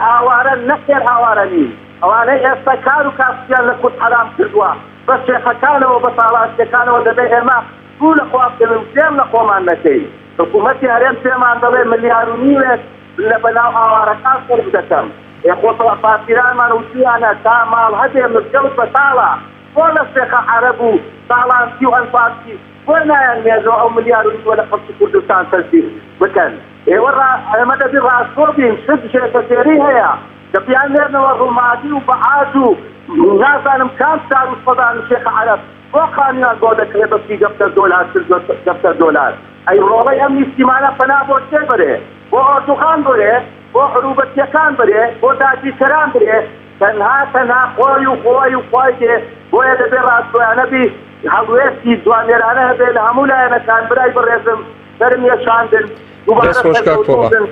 ئاوارەن نەخێر ئاوارە نین. ئەوانەی ئێستا کار و کاسبیان لە کورد حەرام کردووە بە شێخەکانەوە بە تاڵانچیەکانەوە دەبێ ئێمە دوو لە خوا بکەوین و فێم لە خۆمان نەکەین. حکوومەتی هەرێم پێمان دەڵێ ملیار و نیوێک لە بەناو ئاوارەکان سەرف دەکەم. ئێ خۆ باپیرانمان وتویانە تا ماڵ هەبێ مزگەوت بەتاڵە. بۆ لە شێخە عەرەب و تاڵانچی و ئەنفالچی بۆ نایەن مێژەوە ئەو ملیار و نیوە لە خەڵکی کوردستان تەزدیق بکەن؟ ئێوە ڕا ئێمە دەبی ڕاستگۆ بین شت ژێتەژێری هەیە کە بیاننێرنەوە ڕومادی و بەعاج و نازانم کام شار و سەدان شێخە عەرەب بۆ خانویان بۆ دەکرێ بە سی دەفتەر دۆلار 40 دەفتەر دۆلار ئەی ڕۆڵەی ئەم نیشتیمانە پەنا بۆ کێ بەرێ بۆ ئۆردوغان برێ بۆ عروبەچیەکان برێ بۆ داگیرکەران برێ تەنها تەنها خۆی و خۆی و خوای دێ بۆیە دەبێ ڕاستگۆیانە بی هەڵوێستی جوامێرانە هەبێ لە هەموو لایەنەکان برای بەڕێزم سەرم یەشاندن دووبارە دەست خۆش کاک سەرکەوتوو پۆڵا بن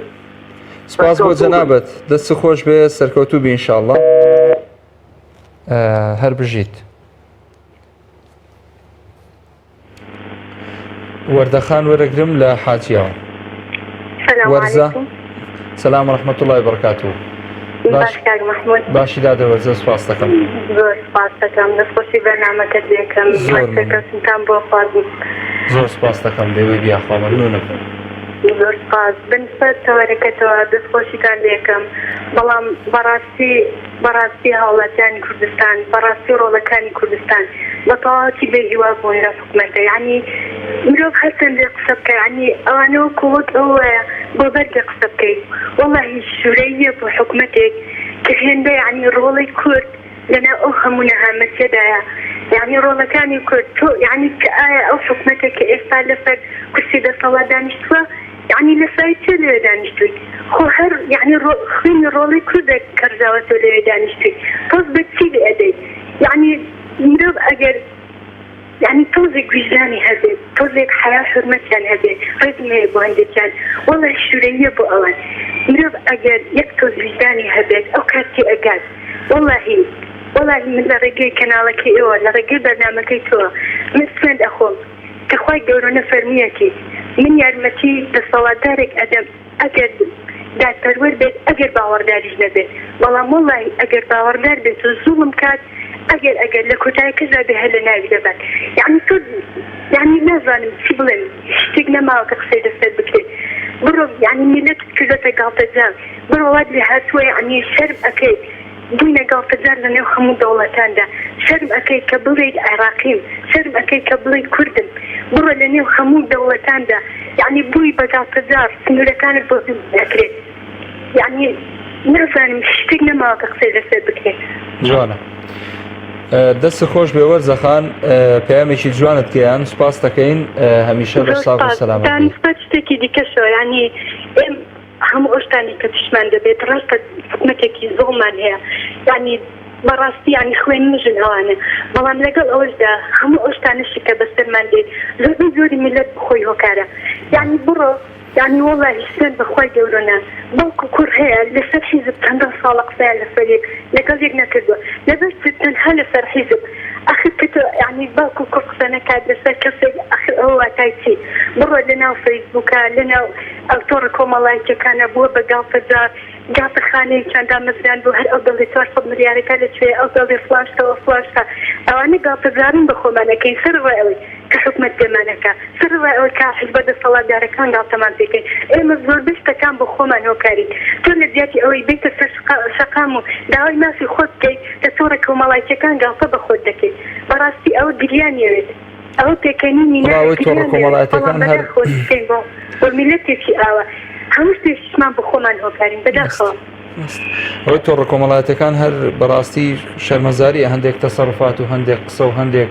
سپاس بۆ سەرکەوتوو بن. جەنابت دەست خۆش بێ سەرکەوتوو بی انشاءاللە هەر بژیت. وەردەخان وەرەگرم لە حاجیەوە. وەرزە سلام ڕحمەت الله بەرکاتوو باش کاک محمود باشی دادە وەرزە سپاس دەکەم زۆر سپاس دەکەم دەستخۆشی بەرنامەکەت لێکەم زۆر سەرکەوتنتان بۆ خوازم زۆر سپاس دەکەم لێوەی بیاخوا مەمنونم زۆر سپاس بنسبەت تەوەرەکەتەوە دەستخۆشیتان لێکەم بەڵام بەڕاستی بەڕاستی هاوڵاتیانی کوردستان بەڕاستی ڕۆڵەکانی کوردستان بە تەواوەتی بێ هیوا بوون لەم حکومەتە یانی مرۆڤ هەرچەندێ قسە بکا یانی ئەوانە وەکو وەک ئەوە وایە بۆ بەردێ قسە بکەی وەڵاهی شورەییە بۆ حکومەتێک کە هێندە یانی ڕۆڵەی کورد لەناو ئەو هەموو نەهامەتیەدایە یانی ڕۆڵەکانی کورد تۆ یانی کە ئایا ئەو حکومەتە کە ئێستا لەسەر کورسی دەسەڵات دانیشتووە یەعنی لە سای چێ لەوێ دانیشتووی خۆ هەر یەعنی ڕۆ خوێنی ڕۆڵەی کوردە کە ڕژاوە تۆ لەوێ دانیشتووی تۆز بە چی لێ ئەدەی یەعنی مرۆڤ ئەگەر یەعنی تۆزێک ویژدانی هەبێت تۆزێک حەیا حورمەتیان هەبێ ڕێزم هەیە بۆ هەندێکیان وەڵای شورەییە بۆ ئەوان مرۆڤ ئەگەر یەک تۆز ویژدانی هەبێت ئەو کات تێ ئەگات وەڵاهی وەڵاهی من لە ڕێگەی کەناڵەکەی ئێوە لە ڕێگەی بەرنامەکەی تۆ من سوێند ئەخۆم کە خوای گەورە فەرموویەتی، من یارمەتی دەسەڵاتدارێک ئەدەم ئەگەر دادپەروەر بێت ئەگەر باوەڕداریش نەبێت، بەڵام وەڵاهی ئەگەر باوەڕدار بێت و زوڵم کات ئەگەر ئەگەر لە کۆتایەکەشدا بێ هەر لەناوی دەبات یەعنی تۆ یەعنی نازانم چی بڵێم شتێک نەماوە کە قسەی لەسەر بکرێت بڕۆ یەعنی میللەتت کردۆتە گاڵتەجاڕ بڕۆ وات لێهاتووە یەعنی شەرم ئەکەیت بووینە گاڵتەجاڕ لە نێو هەموو دەوڵەتاندا. شەرم ئەکەی کە بڵێیت عێڕاقیم. شەرم ئەکەی کە بڵێی کوردم. بڕۆ لە نێو هەموو دەوڵەتاندا یەعنی بووی بە گاڵتەجاڕ، سنوورەکانت بۆ دروست ئەکرێت. یەعنی نازانم شتێک نەماوە کە قسەی لەسەر بکرێت. جوانە. دەستت خۆش بێ وەرزە خان پەیامێکی جوانت گەیاند سوپاست دەکەین هەمیشە لەش زۆر ساغ و سوپاس. سەلامەت تا بی. نسبەت شتێکی دیکەشەوە یەعنی ئێم هەموو ئەو شتانەی کە توشمان دەبێت ڕاستە حکومەتێکی زوڵمان هەیە یانی بەڕاستی یانی خوێن مژن ئەوانە بەڵام لەگەڵ ئەوەشدا هەموو ئەو شتانەشی کە بەسەرمان دێت زۆربەی زۆری میللەت خۆی هۆکارە یانی بڕۆ یانی وەڵاهی سوێند بە خوای گەورە نا بەڵکو کوڕ هەیە لەسەر حیزب چەندان ساڵە قسەیان لەسەر یەک لەگەڵ یەک نەکردووە لەبەر چ تەنها لەسەر حیزب ئەخر کە تۆ یانی باوک و کوڕ قسە نەکات لەسەر کەسێک ئەخر ئەوە واتای چی بڕۆ لەناو فەیسبووکە لەناو ئەو تۆڕە کۆمەڵایتیەکانە بووە بە گاڵتەجاڕ، گاڵتەخانەیەکیان دامەزراندووە هەر ئەو دەڵێ 400 ملیارەکە لە کوێیە ئەو دەڵێ فڵان شتە و فڵان شتە ئەوانە گاڵتەجاڕین بە خۆمان ئەکەین سەرەڕای ئەوەی کە حکومەت پێمان ئەکا سەرەڕای ئەوەی کە حیزبە دەسەڵاتدارەکان گاڵتەمان پێکەین ئێمە زۆربەی شتەکان بۆ خۆمان هۆکارین تۆ لە جیاتی ئەوەی بێیتە سەر شەقام و داوای مافی خۆت بکەیت لە تۆڕە کۆمەڵایتیەکان گاڵتە بە خۆت دەکەیت بەڕاستی ئەوە گریانی ئەوێت. ئەوە پێکەنینی وەڵا ناوێ ئەوەی تۆڕە گریان دەوێت بەڵام کۆمەڵایەتیەکان هەر بەداخەوە چ بکەین بۆ بۆ میللەتێکی ئاوا هەموو شتێکیشمان بۆ خۆمان هۆکارین ڕاست بەداخەوە. ڕاست ئەوەی تۆڕە کۆمەڵایەتیەکان هەر بەڕاستی شەرمەزاریە هەندێک تەسەروفات و هەندێک قسە و هەندێک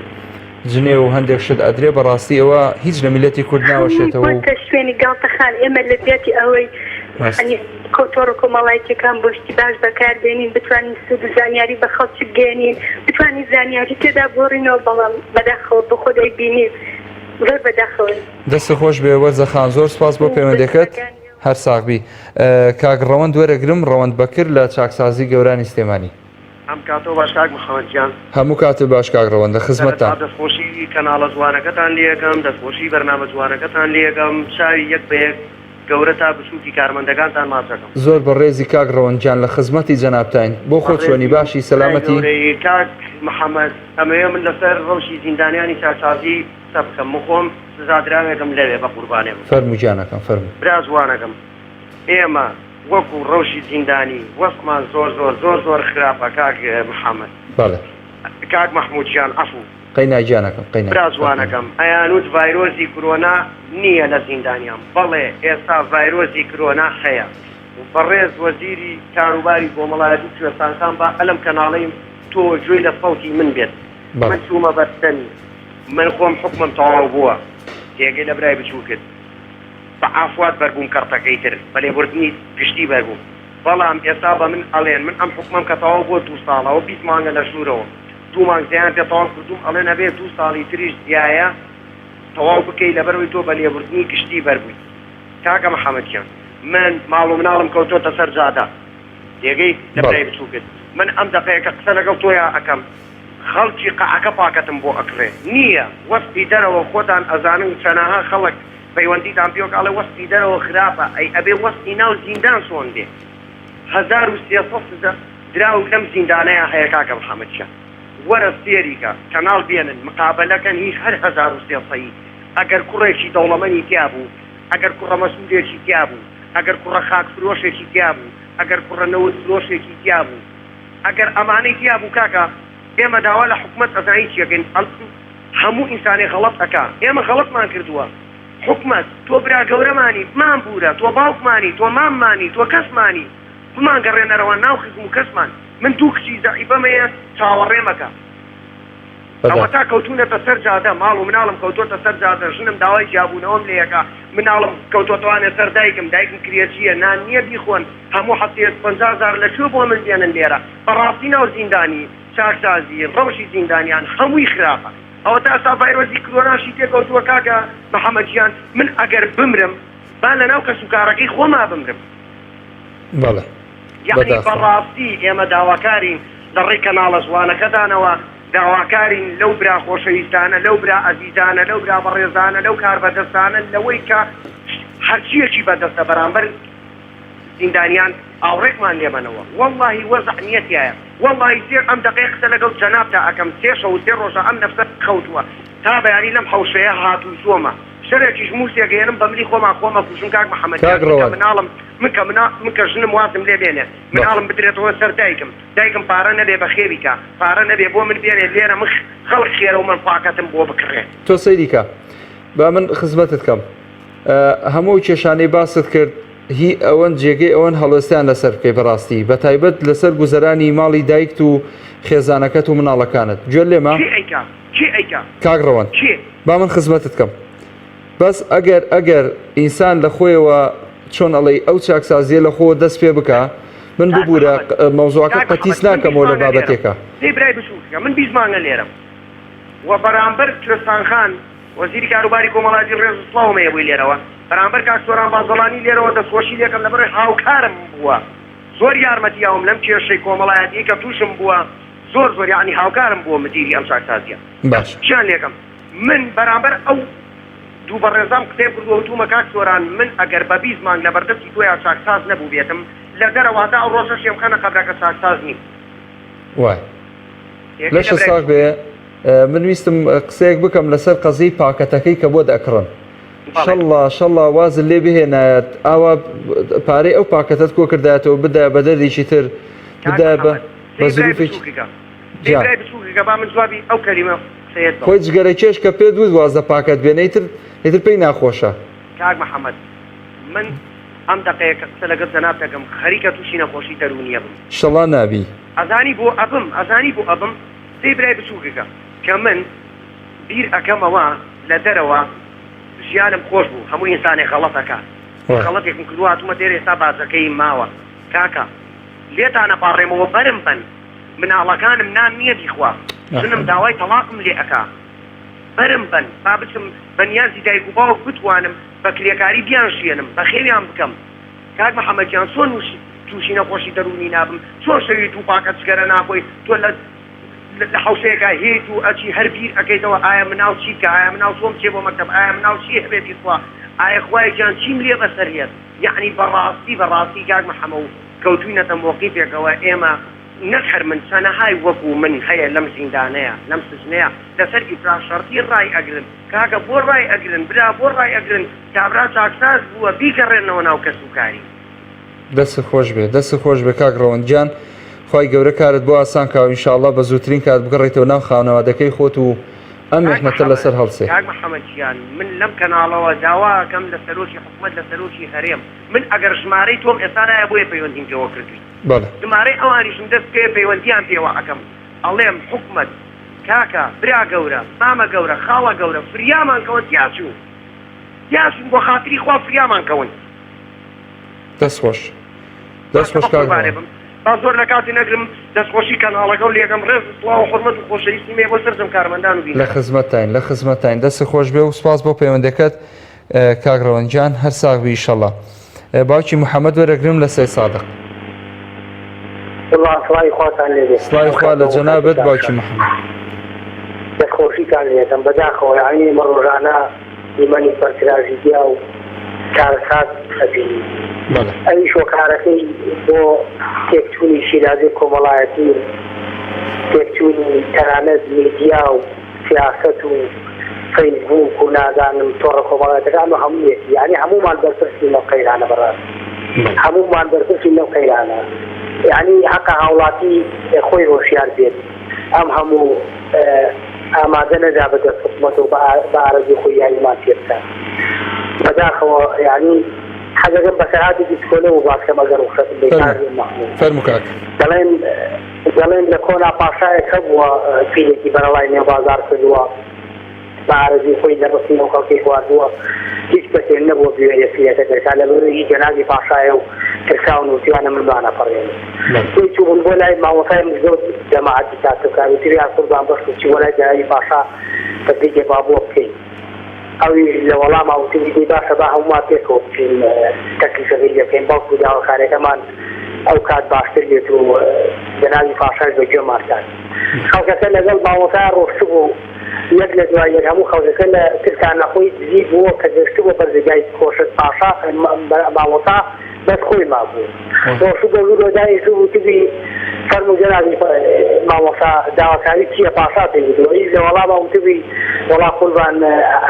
جنێو و هەندێک شت ئەدرێ بەڕاستی ئەوە هیچ لە میللەتی کورد هەمووی ناوەشێتەوە و بۆتە شوێنی گاڵتەخان ئێمە لە جیاتی ئەوەی ڕاست یانی کۆ تۆڕە کۆمەڵایتیەکان بۆ شتی باش بەکار بێنین بتوانین سوود و زانیاری بە خەڵکی بگەیەنین بتوانین زانیاری تێدا بۆڕینەوە بەڵام بەداخەوە بۆ خۆت ئەیبینی زۆر بەداخەوەین. دەستت خۆش بێ وەرزە خان زۆر سوپاس بۆ پەیوەندەکەت هەر ساغ بی کاک ڕەوەند وەرەگرم ڕەوەند بەکر لە چاکسازی گەورانی سلێمانی. ئەم کاتەو باش کاک محمد گیان. هەموو کاتت باش کاک ڕەوەند لە سەرەتا خزمەتتام. دەستخۆشی کەناڵە جوانەکەتان لێ ئەکەم دەستخۆشی بەرنامە جوانەکەتان لێ ئەکەم چاوی یەک بە یەک. گەورە تا بچووکی کارمەندەکانتان ماچەکەم. زۆر بەڕێزی کاک ڕەوەند گیان لە خزمەتی جەنابتاین. بۆ خۆت چۆنی بەڕێزی باشی برای سەلامەتی؟ گەورەی کاک محەمەد ئەمەوێ من لەسەر ڕەوشی زیندانیانی چاکسازی قسە بکەم من خۆم سزادراوێکم لەوێ بەقوربانێ بم. فەرموو گیانەکەم فەرموو. برا جوانەکەم ئێمە وەکو ڕەوشی زیندانی وەزعمان زۆر زۆر زۆر زۆر خراپە کاک محەمەد. بەڵێ. کاک مەحمود گیان عەفو. قەینا گیانەکەم قەینا. برا جوانەکەم ئەیانوت ڤایرۆزی کرۆنا نییە لە زیندانیان بەڵێ ئێستا ڤایرۆزی کرۆنا هەیە بەڕێز وەزیری کاروباری کۆمەڵایەتی کوێستان خان با ئەلم کەناڵەی تۆ گوێی لە سەوتی من بێت من چوومە بەرسەمی من خۆم حوکمم تەواو بووە تێگەی لە برای بچووکت بە عافوات بەربووم کەڕتەکەی تر بە لێبوردنی گشتی بەربووم بەڵام ئێستا بە من ئەڵێن من ئەم حوکمەم کە تەواو بووە دوو ساڵە و 20 مانگە لە ژوورەوەم دوو مانگ زیایان پێ تەواو کردووم ئەڵێن ئەبێ دوو ساڵی تریش زیایە تەواو بکەی لەبەرئەوەی تۆ بە لێبوردنی گشتی بەربووی کاکە محمد گیان من ماڵ و مناڵم کەوتۆتە سەر جادە تێگەی لە برای بچوکت من ئەم دەقەیە کە قسە لەگەڵ تۆیا ئەکەم خەڵکی قەعەکە پاکەتم بۆ ئەکڕێ نییە وەستی دەرەوە خۆتان ئەزانن چەنەها خەڵک پەیوەندیتان پێوەکە ئەڵێ وەستی دەرەوە خراپە ئەی ئەبێ وەستی ناو زیندان چۆن بێ 1300 سزا دراو لەم زیندانەیا هەیە کاکە محمد گیان وەرە سێری کە کەناڵ بێنن مقابەلە کەن هی هەر 1300 ی ئەگەر کوڕێکی دەوڵەمەنی تیا بوو ئەگەر کوڕە مەسولێکی تیا بوو ئەگەر کوڕە خاک فرۆشێکی تیا بوو ئەگەر کوڕە نەوت فرۆشێکی تیا بوو ئەگەر ئەمانەی تیا بوو کاکە ئێمە داوا لە حکومەت ئەزانی چیەکەین ئەڵێن هەموو ئینسانێ غەڵەت ئەکا ئێمە غەڵەتمان کردووە حکومەت تۆ برا گەورەمانی بمان بورە تۆ باوکمانی تۆ ماممانی تۆ کەسمانی بمانگەڕێنەرەوە ناو خزم و کەسمان من دوو کچی زەعیفەم هەیە چاوەڕێ مەکە ئەوەتا کەوتونەتە سەر جادە ماڵ و مناڵم کەوتۆتە سەر جادە ژنم داوای جیابوونەوەم لێ ئەکا مناڵم کەوتۆتەوانێ سەر دایکم دایکم کرێچییە نان نییە بیخۆن هەموو هەفتەیەک 50 هەزار لە کوێ بۆ من بێنن لێرە بەڕاستی ناو زیندانی چاکسازی ڕەوشی زیندانیان هەمووی خراپە ئەوەتا ئێستا ڤایرۆسی کرۆناشی تێکەوتووە کاکە محەمەد گیان من ئەگەر بمرم با لەناو کەسوکارەکەی خۆما بمرم. بەڵێ یەعنی بەڕاستی ئێمە داواکارین لە ڕێی کەناڵە زوانەکەتانەوە داواکارین لەو برا خۆشەویستانە لەو برا ئەزیزانە لەو برا بەڕێزانە لەو کاربەدەستانە لەوەی کە هەرچیەکی بەدەستە بەرامبەر زیندانیان ئاوڕێکمان لێبەنەوە وەڵاهی وەزع نیە تیایە وەڵاهی سێ ئەم دەقەیە قسە لەگەڵ جەنابتا ئەکەم سێ شەو و سێ ڕۆژە ئەم نەفسە خەوتووە تا بەیانی لەم حەوشەیە هاتووچۆمە شەرێکیش موسێک ئەیەنم بە ملی خۆما خۆم ئەکوژم کاک محمد گیان کاک من کە ڕەوەند. مناڵم من کە منا من کە ژنم وازم لێ بێنێ مناڵم بدرێتەوە سەر دایکم دایکم پارە نەبێ بەخێوی کا پارە نەبێ بۆ من بێنێ لێرە من خەڵک خێرە و من پاکەتم بۆ بکڕێ. تۆ سەیری کە با من خزمەتت کەم هەموو ئەو کێشانەی باست کرد هی ئەوەن جێگەی ئەوەن هەڵوێستیان لەسەر بکەی بەڕاستی بەتایبەت لەسەر گوزەرانی ماڵی دایکت و خێزانەکەت و مناڵەکانت گوێت لێمە؟ کێ ئەیکا کێ ئەیکا کاک ڕەوەند کێ؟ با من خزمەتت کەم بەس ئەگەر ئەگەر ئینسان لە خۆیەوە چۆن ئەڵێی ئەو چاکسازیە لە خۆوە دەست پێ بکا من کاک ببورە محمد مەوزوعەکە کاک قەتیس محمد من بیست ناکەمەوە لە مانگە لێرەم بابەتێکا. دەی برای بچوکەکە من 20 مانگە لێرەم و بەرامبەر کوێستان خان وەزیری کاروباری کۆمەڵایەتی ڕێز و سڵاوم هەیە بۆی لێرەوە بەرامبەر کاک سۆران بازەڵانی لێرەوە دەستخۆشی لێکەم لەبەرئەوەی هاوکارم بووە زۆر یارمەتی یاوم لەم کێشەی کۆمەڵایەتیەی کە توشم بووە زۆر زۆر یەعنی هاوکارم بووە مدیری ئەم چاکسازیە باشە. چیان لێکەم من بەرامبەر ئەو دوو بەڕێزام قسەیم کردووە وتومە کاک سۆران من ئەگەر بە 20 مانگ لەبەردەستی تۆیا چاکساز نەبووبێتم لە دەرەوە هەتا ئەو ڕۆژەشیم خەنە قەبرەکە چاکساز نیم. وای یەکێ لە لەشت برای ساغ بێ من ویستم قسەیەک بکەم لەسەر قەزیەی پاکەتەکەی کە بۆت ئەکڕن بەڵێ. شەڵا شەڵا وازت لێ بهێنایەت ئاوا پارەی ئەو پاکەتەت کۆ کردایەتەوە بدایە بە دەردێکی تر کاک بدایە بە محەمەد بە دەی برای زروفێکی بچووکەکە دەی گیان برای بچووکەکە با من جوابی ئەو کەلیمە قسەیەت بەم. خۆی جگەرە کێش کە پێت وت واز لە پاکەت بێنە ئیتر ئیتر پێی ناخۆشە. کاک محەمەد من ئەم دەقەیە کە قسە لەگەڵ جەنابت ئەکەم خەریکە تووشی نەخۆشی دەروونی ئەبم. شەڵا نابی. ئەزانی بۆ ئەبم ئەزانی بۆ ئەبم دەی برای بچووکەکە کە من بیر ئەکەمەوە لە دەرەوە ژیانم خۆش بوو هەموو ئینسانێک غەڵەت ئەکا من غەڵەتێکم کردووە هاتوومە دێرە ئێستا باجەکەیم ماوە کاکە لێتان ئەپاڕێمەوە بەرم بەن مناڵەکانم نان نییە بیخوا ژنم داوای تەڵاقم لێ ئەکا بەرم بەن با بچم بە نیازی دایک و باوک بتوانم بە کرێکاری بیانژیێنم بەخێویان بکەم کاک محەمەد گیان چۆن تووشی نەخۆشی دەروونی نابم چۆن شەوی دوو پاکەت جگەرە ناخۆی تۆ لە لە حەوشەیەکا هێیت و ئەچی هەر بیر ئەکەیتەوە ئایا مناڵ چی بکا ئایا مناڵ چۆن بچێ بۆ مەکتەب ئایا مناڵ چی هەبێ بیخوا. ئایە خوایە گیان چیم لێ بەسەر یەت یەعنی بەڕاستی بەڕاستی کاک محەمەو کەوتوینەتە مۆقیفێکەوە ئێمە نەک هەر من چەنەهای وەکو من هەیە لەم زیندانەیا لەم سجنەیا لەسەر ئیفراغ شەرتی ڕای ئەگرن کاکە بۆ ڕای ئەگرن برا بۆ ڕای ئەگرن کابرا چاکساز بووە بیگەڕێننەوە ناو کەس و کاری. دەستت خۆش بێ دەستت خۆش بێ کاک ڕەوەند گیان خوای گەورە کارت بۆ ئاسان کا و ئینشاءاللە بە زووترین کات بگەڕێیتەوە ناو خانەوادەکەی خۆت و ئەم کاک میحنەتە محەمەد لەسەر هەڵسێ. کاک محەمەد گیان من لەم کەناڵەوە داوا ئەکەم لە سەرۆکی حکومەت لە سەرۆکی هەرێم من ئەگەر ژمارەی تۆم ئێستا لایە بۆیە پەیوەندیم پێوە کردووی بەڵێ. ژمارەی ئەوانیشم دەست بکەوێ پەیوەندیان پێوە ئەکەم ئەڵێم حکومەت کاکە برا گەورە مامە گەورە خاڵە گەورە فریامان کەون تیاچوون تیاچوون بۆ خاتری خوا فریامان کەون. دەست خۆش دەست خۆش کاک قوربانێ بم با زۆر لە کاتی نەگرم دەستخۆشی کەناڵەکە و لێکەم ڕێز و سڵاو و حورمەت و خۆشەویستیم هەیە بۆ سەرجەم کارمەندان و لە بینەران. خزمەتتاین لە خزمەتتاین دەست خۆش بێ و سپاس بۆ پەیوەندەکەت کاک ڕەوەند گیان هەر ساغ بی ئیشەڵا باوکی محەممەد وەرەگرم لە سەی سادق. وەڵا سڵاوی خواتان لێ بێ. سڵاوی خوا لە جەنابت باوکی محەممەد. دەستخۆشیتان لێ ئەکەم بەداخەوە یەعنی ئێمە ڕۆژانە دیمەنی پڕ تراژیدیا و کارەسات ئەبینین بەڵێ. ئەویش هۆکارەکەی بۆ تێکچوونی شیرازەی کۆمەڵایەتی و تێکچوونی تەنانەت میدیا و سیاسەت و فەیسبووک و نازانم تۆڕە کۆمەڵایەتەکان و هەموویەتی یانی هەموومان بەرپرسین لەم قەیرانە بەڕاستی هەموومان بەرپرسین لەم قەیرانە یانی هەقە هاوڵاتی خۆی هۆشیار بێت ئەم هەموو ئامادە نەدا بە دەست حکومەتەوە بە ئارەزوی خۆی یاریمان پێ بکات بەداخەوە یانی حەزەکەم بەسەرهاتێکی چکۆلە بۆ باس کەم ئەگەر ڕوخسەتم بێ کاک مەحموود فەرموو کاک. دەڵێن دەڵێن لە کۆنا پاشایەک هەبووە فیلێکی بەرەڵای نێو بازاڕ کردووە بە ئارەزووی خۆی لە ڕستنی ئەو خەڵکەی خواردووە هیچ کەسێ نەبووە بوێرێ فیلەکە دەرکا لەبەرئەوەی هی جەنابی پاشایە و ترساون وتویانە من بانەپەڕێنن دوای چووبوون بۆ لای مامۆستای مزگەوت جەماعەتی کاسبکار وتویان قوربان بەشکو چی بۆ لای جەنابی پاشا تەبلیغێ با بۆ بکەین ئەویش لە وەڵاما وتبی دەی باشە با هەموومان پێکەوە بچین تەکلیفەکەی لێ بکەین بەڵکو داواکاریەکەمان ئەو کات باشتر بێت و جەنابی پاشاش بە گوێمان کات. خەڵکەکە لەگەڵ مامۆستا ڕۆشتبوو یەک لە دوای یەک هەموو خەڵکەکە لە ترسان نەخۆی دزی بووە کە گەشتبووە بەرزگای کۆشک پاشا مامۆستا بەس خۆی مابوو ڕۆشتبوو بۆ ژوورەوە دانیشتبوو وتبی فەرموو جەنابی مامۆستا داواکاری چییە پاشا پێی گوتبوو ئەویش لە وەڵاما وتبی وەڵا قوربان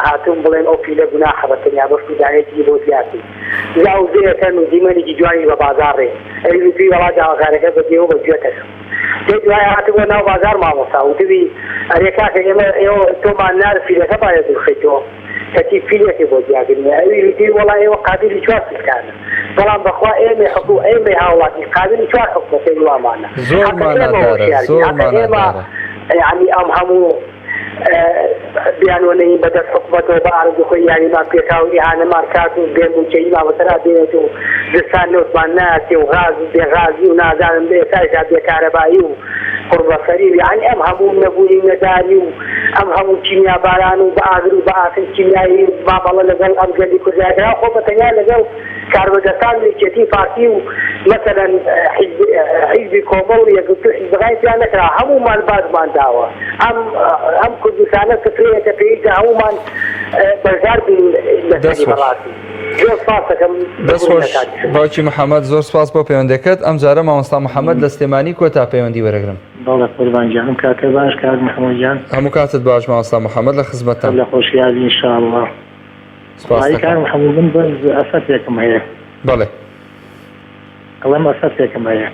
هاتووم بڵێم ئەو فیلە گوناحە بە تەنیا بەشت و دانەیەکی بۆ زیاد کەی جا ئەو زێیەکەن و دیمەنێکی جوانیش بە بازاڕێ ئەویش وتبی وەڵا داواکارەکە بە دێوە بە گوێتەکەم دەی دوای هاتبووە ناو بازاڕ مامۆستا وتبی ئەرێ کاکە ئێمە ئێوە تۆمان نارد فیلەکە با لێ دوورخەیتەوە کەچی فیلێکی بۆ دیاگرنی ئەویش وتی وەڵا ئێوە قابیلی چوار فیلتانن بەڵام بەخوا ئێمەی حکو ئێمەی هاوڵاتی قابیلی چوار حکومەتەی وامانە زۆر حەقە ئێمە مانادارە هۆشیار بین زۆر حەقە ئێمە مانادارە. یەعنی ئەم هەموو بیانوە نەیین بە دەست حکومەتەوە بە ئارەزوو خۆی یاریمان پێکا و ئیهانەمان کات و بێ مووچەییمان بەسەرا بێنێت و زستان نەوتمان نایەتێ و غاز و بێ غازی و نازانم ئێستایشا بێ کارەبایی و قوڕبەسەری و یەعنی ئەم هەموو نەبوونی و نەداری و ئەم هەموو کیمیاباران و بە ئاگر و بە ئاسن کیمیایی مامەڵە لەگەڵ ئەم گەلی کوردایە کرا خۆ بە تەنیا لەگەڵ کاربەدەستان و یەکێتی پارتی و مەسەلەن حیزبی کۆمەڵ و یەکگرتوو حیزبەکانی تیا نەکرا هەموومان باجمان داوە ئەم ئەم کوردستانە سفرەیە کە پێویستە هەموومان بەشدار بین دەست لەسەری خۆش. بەڕاستی زۆر سپاس دەکەم دەست ببورن خۆش لە کاتیشم. باوکی محەمەد زۆر سپاس بۆ پەیوەندەکەت ئەمجارە مامۆستا محەمەد لە سلێمانی کۆتا پەیوەندی وەرەگرم. بەڵێ قوربان گیان ئەم کاتە باش کاک محمود گیان. هەموو کاتت باش مامۆستا محەمەد لە خزمەتتام. هەر لە خۆشیا بی ان شاء اللە. سپاس وەڵایی دەکەم. کاک محمود من بەس ئەسەفێکم هەیە. بەڵێ. ئەڵێم ئەسەفێکم هەیە.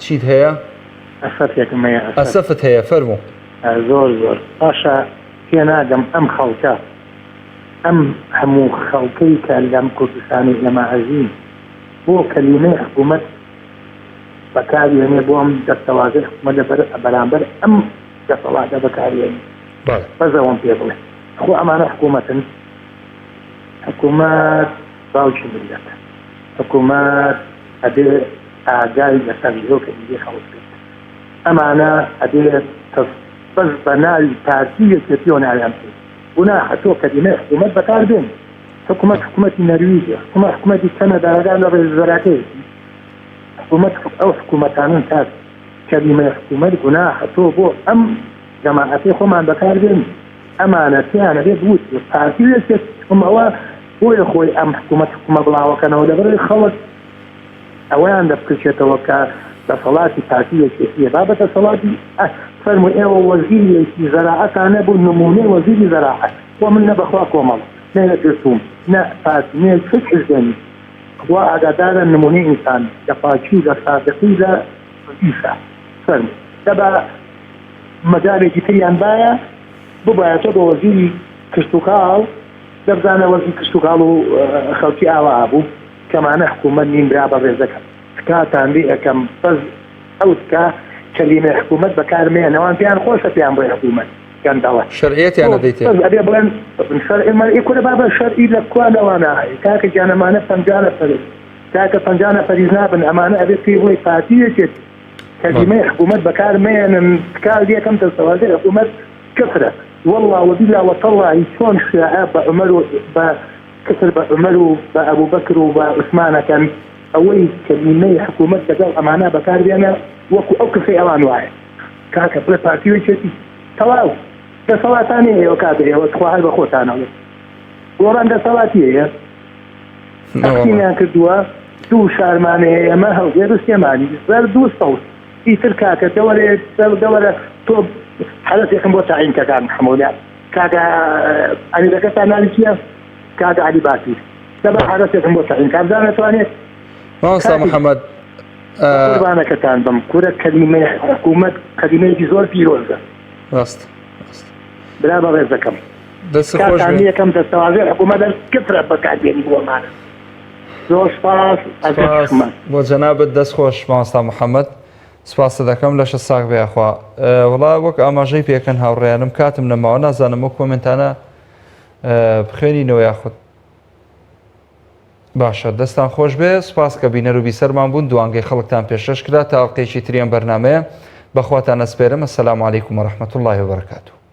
چیت هەیە؟ ئەسەفێکم هەیە ئەسەف. ئەسەفت هەیە فەرموو. زۆر زۆر باشە تێناگەم ئەم خەڵکە ئەم هەموو خەڵکەی کە لەم کوردستانی ئێمە ئەژین بۆ کەلیمەی حکوومەت بەکارێنێ بۆ ئەم دەستەواژەی حکوومەت لەبەر بەرامبەر ئەم دەسەڵاتە بەکارێنێ بەڵێ. بەس ئەوەم پێ بڵێ خۆ ئەمانە حکوومەتن حکوومەت باوکی میللەتە حکوومەت ئەبێ ئاگای لە تەغیرو کەلیمەی خەڵک بێت ئەمانە ئەبێ تەس بەس بە ناوی پارتی و یەکێتیەوە ناویان بکەیت گوناحە تۆ کەلیمەی حکوومەت بەکار بێنی حکوومەت حکوومەتی نەرویجە حکوومەت حکوومەتی کەنەدا لە ڕێزەراکەیەتی حکوومەت ئەو حکوومەتانەن کاک کەلیمەی حکوومەت گوناحە تۆ بۆ ئەم جەماعەتەی خۆمان بەکار بێنی. ئەمانە پێیان ئەبێ بوترێ پارتی و یەکێتی چونکە ئەوە بۆیە خۆی ئەم حکوومەت حکوومە بڵاوەکەنەوە لەبەرئەوەی خەڵک ئەوەیان دەبکرکێتەوە کە دەسەڵاتی پارتی یەکێتیە بابە دەسەڵاتی فەرموو ئێوە وەزیرێکی زەراعەتان نەبوو نموونەی وەزیری زەراعەت خۆ من نە بەخوا کۆمەڵ نە یەکگرتووم نە پارتی نە هیچ حزبێ نیم خوا ئاگادارە نموونەی ئینسان لە پاکی و لە سادقی و لە ئیشە فەرموو دەبا مەجالێکی تریان بایە ببایە تۆ بە وەزیری کشتوکاڵ دەبزانە وەزی کشتوکاڵ و خەڵکی ئاوا ئەبوو کەمانە حکومەت نین برا بەڕێزەکەم تکاتان لێ ئەکەم بەس ئەو تکا کەلیمەی حکومەت بەکار مەیەن ئەوان پێیان خۆشە پێیان بڵێ حکومەت گەندەڵە شەرعیەتیان ئەدەیتێ. بەس ئەبێ بڵێن شەرعی مەرعی کورە بابە شەرعی لە کوا لەوانە هەیە کاکە گیان ئەمانە 50 نەفەرن کاکە 50 نەفەریش نابن ئەمانە ئەبێ پێی بڵێ پارتی یەکێتی کەلیمەی حکومەت بەکار مەیەنن تکا لێکەم دەستەواژەی حکومەت کفرە واللە وبیلا وتاللە چۆن شیعە بە عومەر و بە کفر بە عومەر و بە ئەبوبەکر و بە عوسمان ئەکەن ئەوەی کەلیمەی حکومەت لەگەڵ ئەمانە بەکار بێنە وەکو ئەو کفرەی ئەوان وایە کاکە بڵێ پارتی و یەکێتی تەواو دەسەڵاتانەی ئێوە کاکە ئێوە تخوا هەر بە خۆتان ئەڵێ گۆڕان دەسەڵاتی هەیە تەقسیمیان کردووە دوو شارمان هەیە ئێمە هەولێر و سلێمانی زەرد و سەوز ئیتر کاکە دەوەرێ دەوەرە تۆ حەرەسێکم بۆ تەعین کە کاک محەمەد کاکە ئەمیرەکەتان ناوی چییە کاکە عەلی باپیر دەبا حەرەسێکم بۆ تەعین کە بزانە توانێت مامۆستا محەممەد قوربانەکەتان بم کورە کەلیمەی حکوومەت کەلیمەیەکی زۆر پیرۆزە ڕاست برا بەڕێزەکەم دەست خۆش بێ. یەکەم دەستەواژەی حکوومەت هەر کفرە بەکاردێنی بۆمانە زۆر سپاس سپاس بۆ جەنابت دەست خۆش مامۆستا محەممەد سپاست دەکەم لەشە ساغ بێ یاخوا وڵا وەک ئاماژەی پێکەن هاوڕێیانم کاتم نەماوە نازانم ئەو کۆمنتانە بخوێنینەوە یاخود باشە دەستان خۆش بێ سپاس کە بینەر و بیسەرمان بوون دوانگەی خەڵکتان پێشکەش کرا تا ئەڵقەیەکی تری ئەم بەرنامەیە بەخواتان ئەسپێرم السلام علیکم ورحمة الله وبرکاته.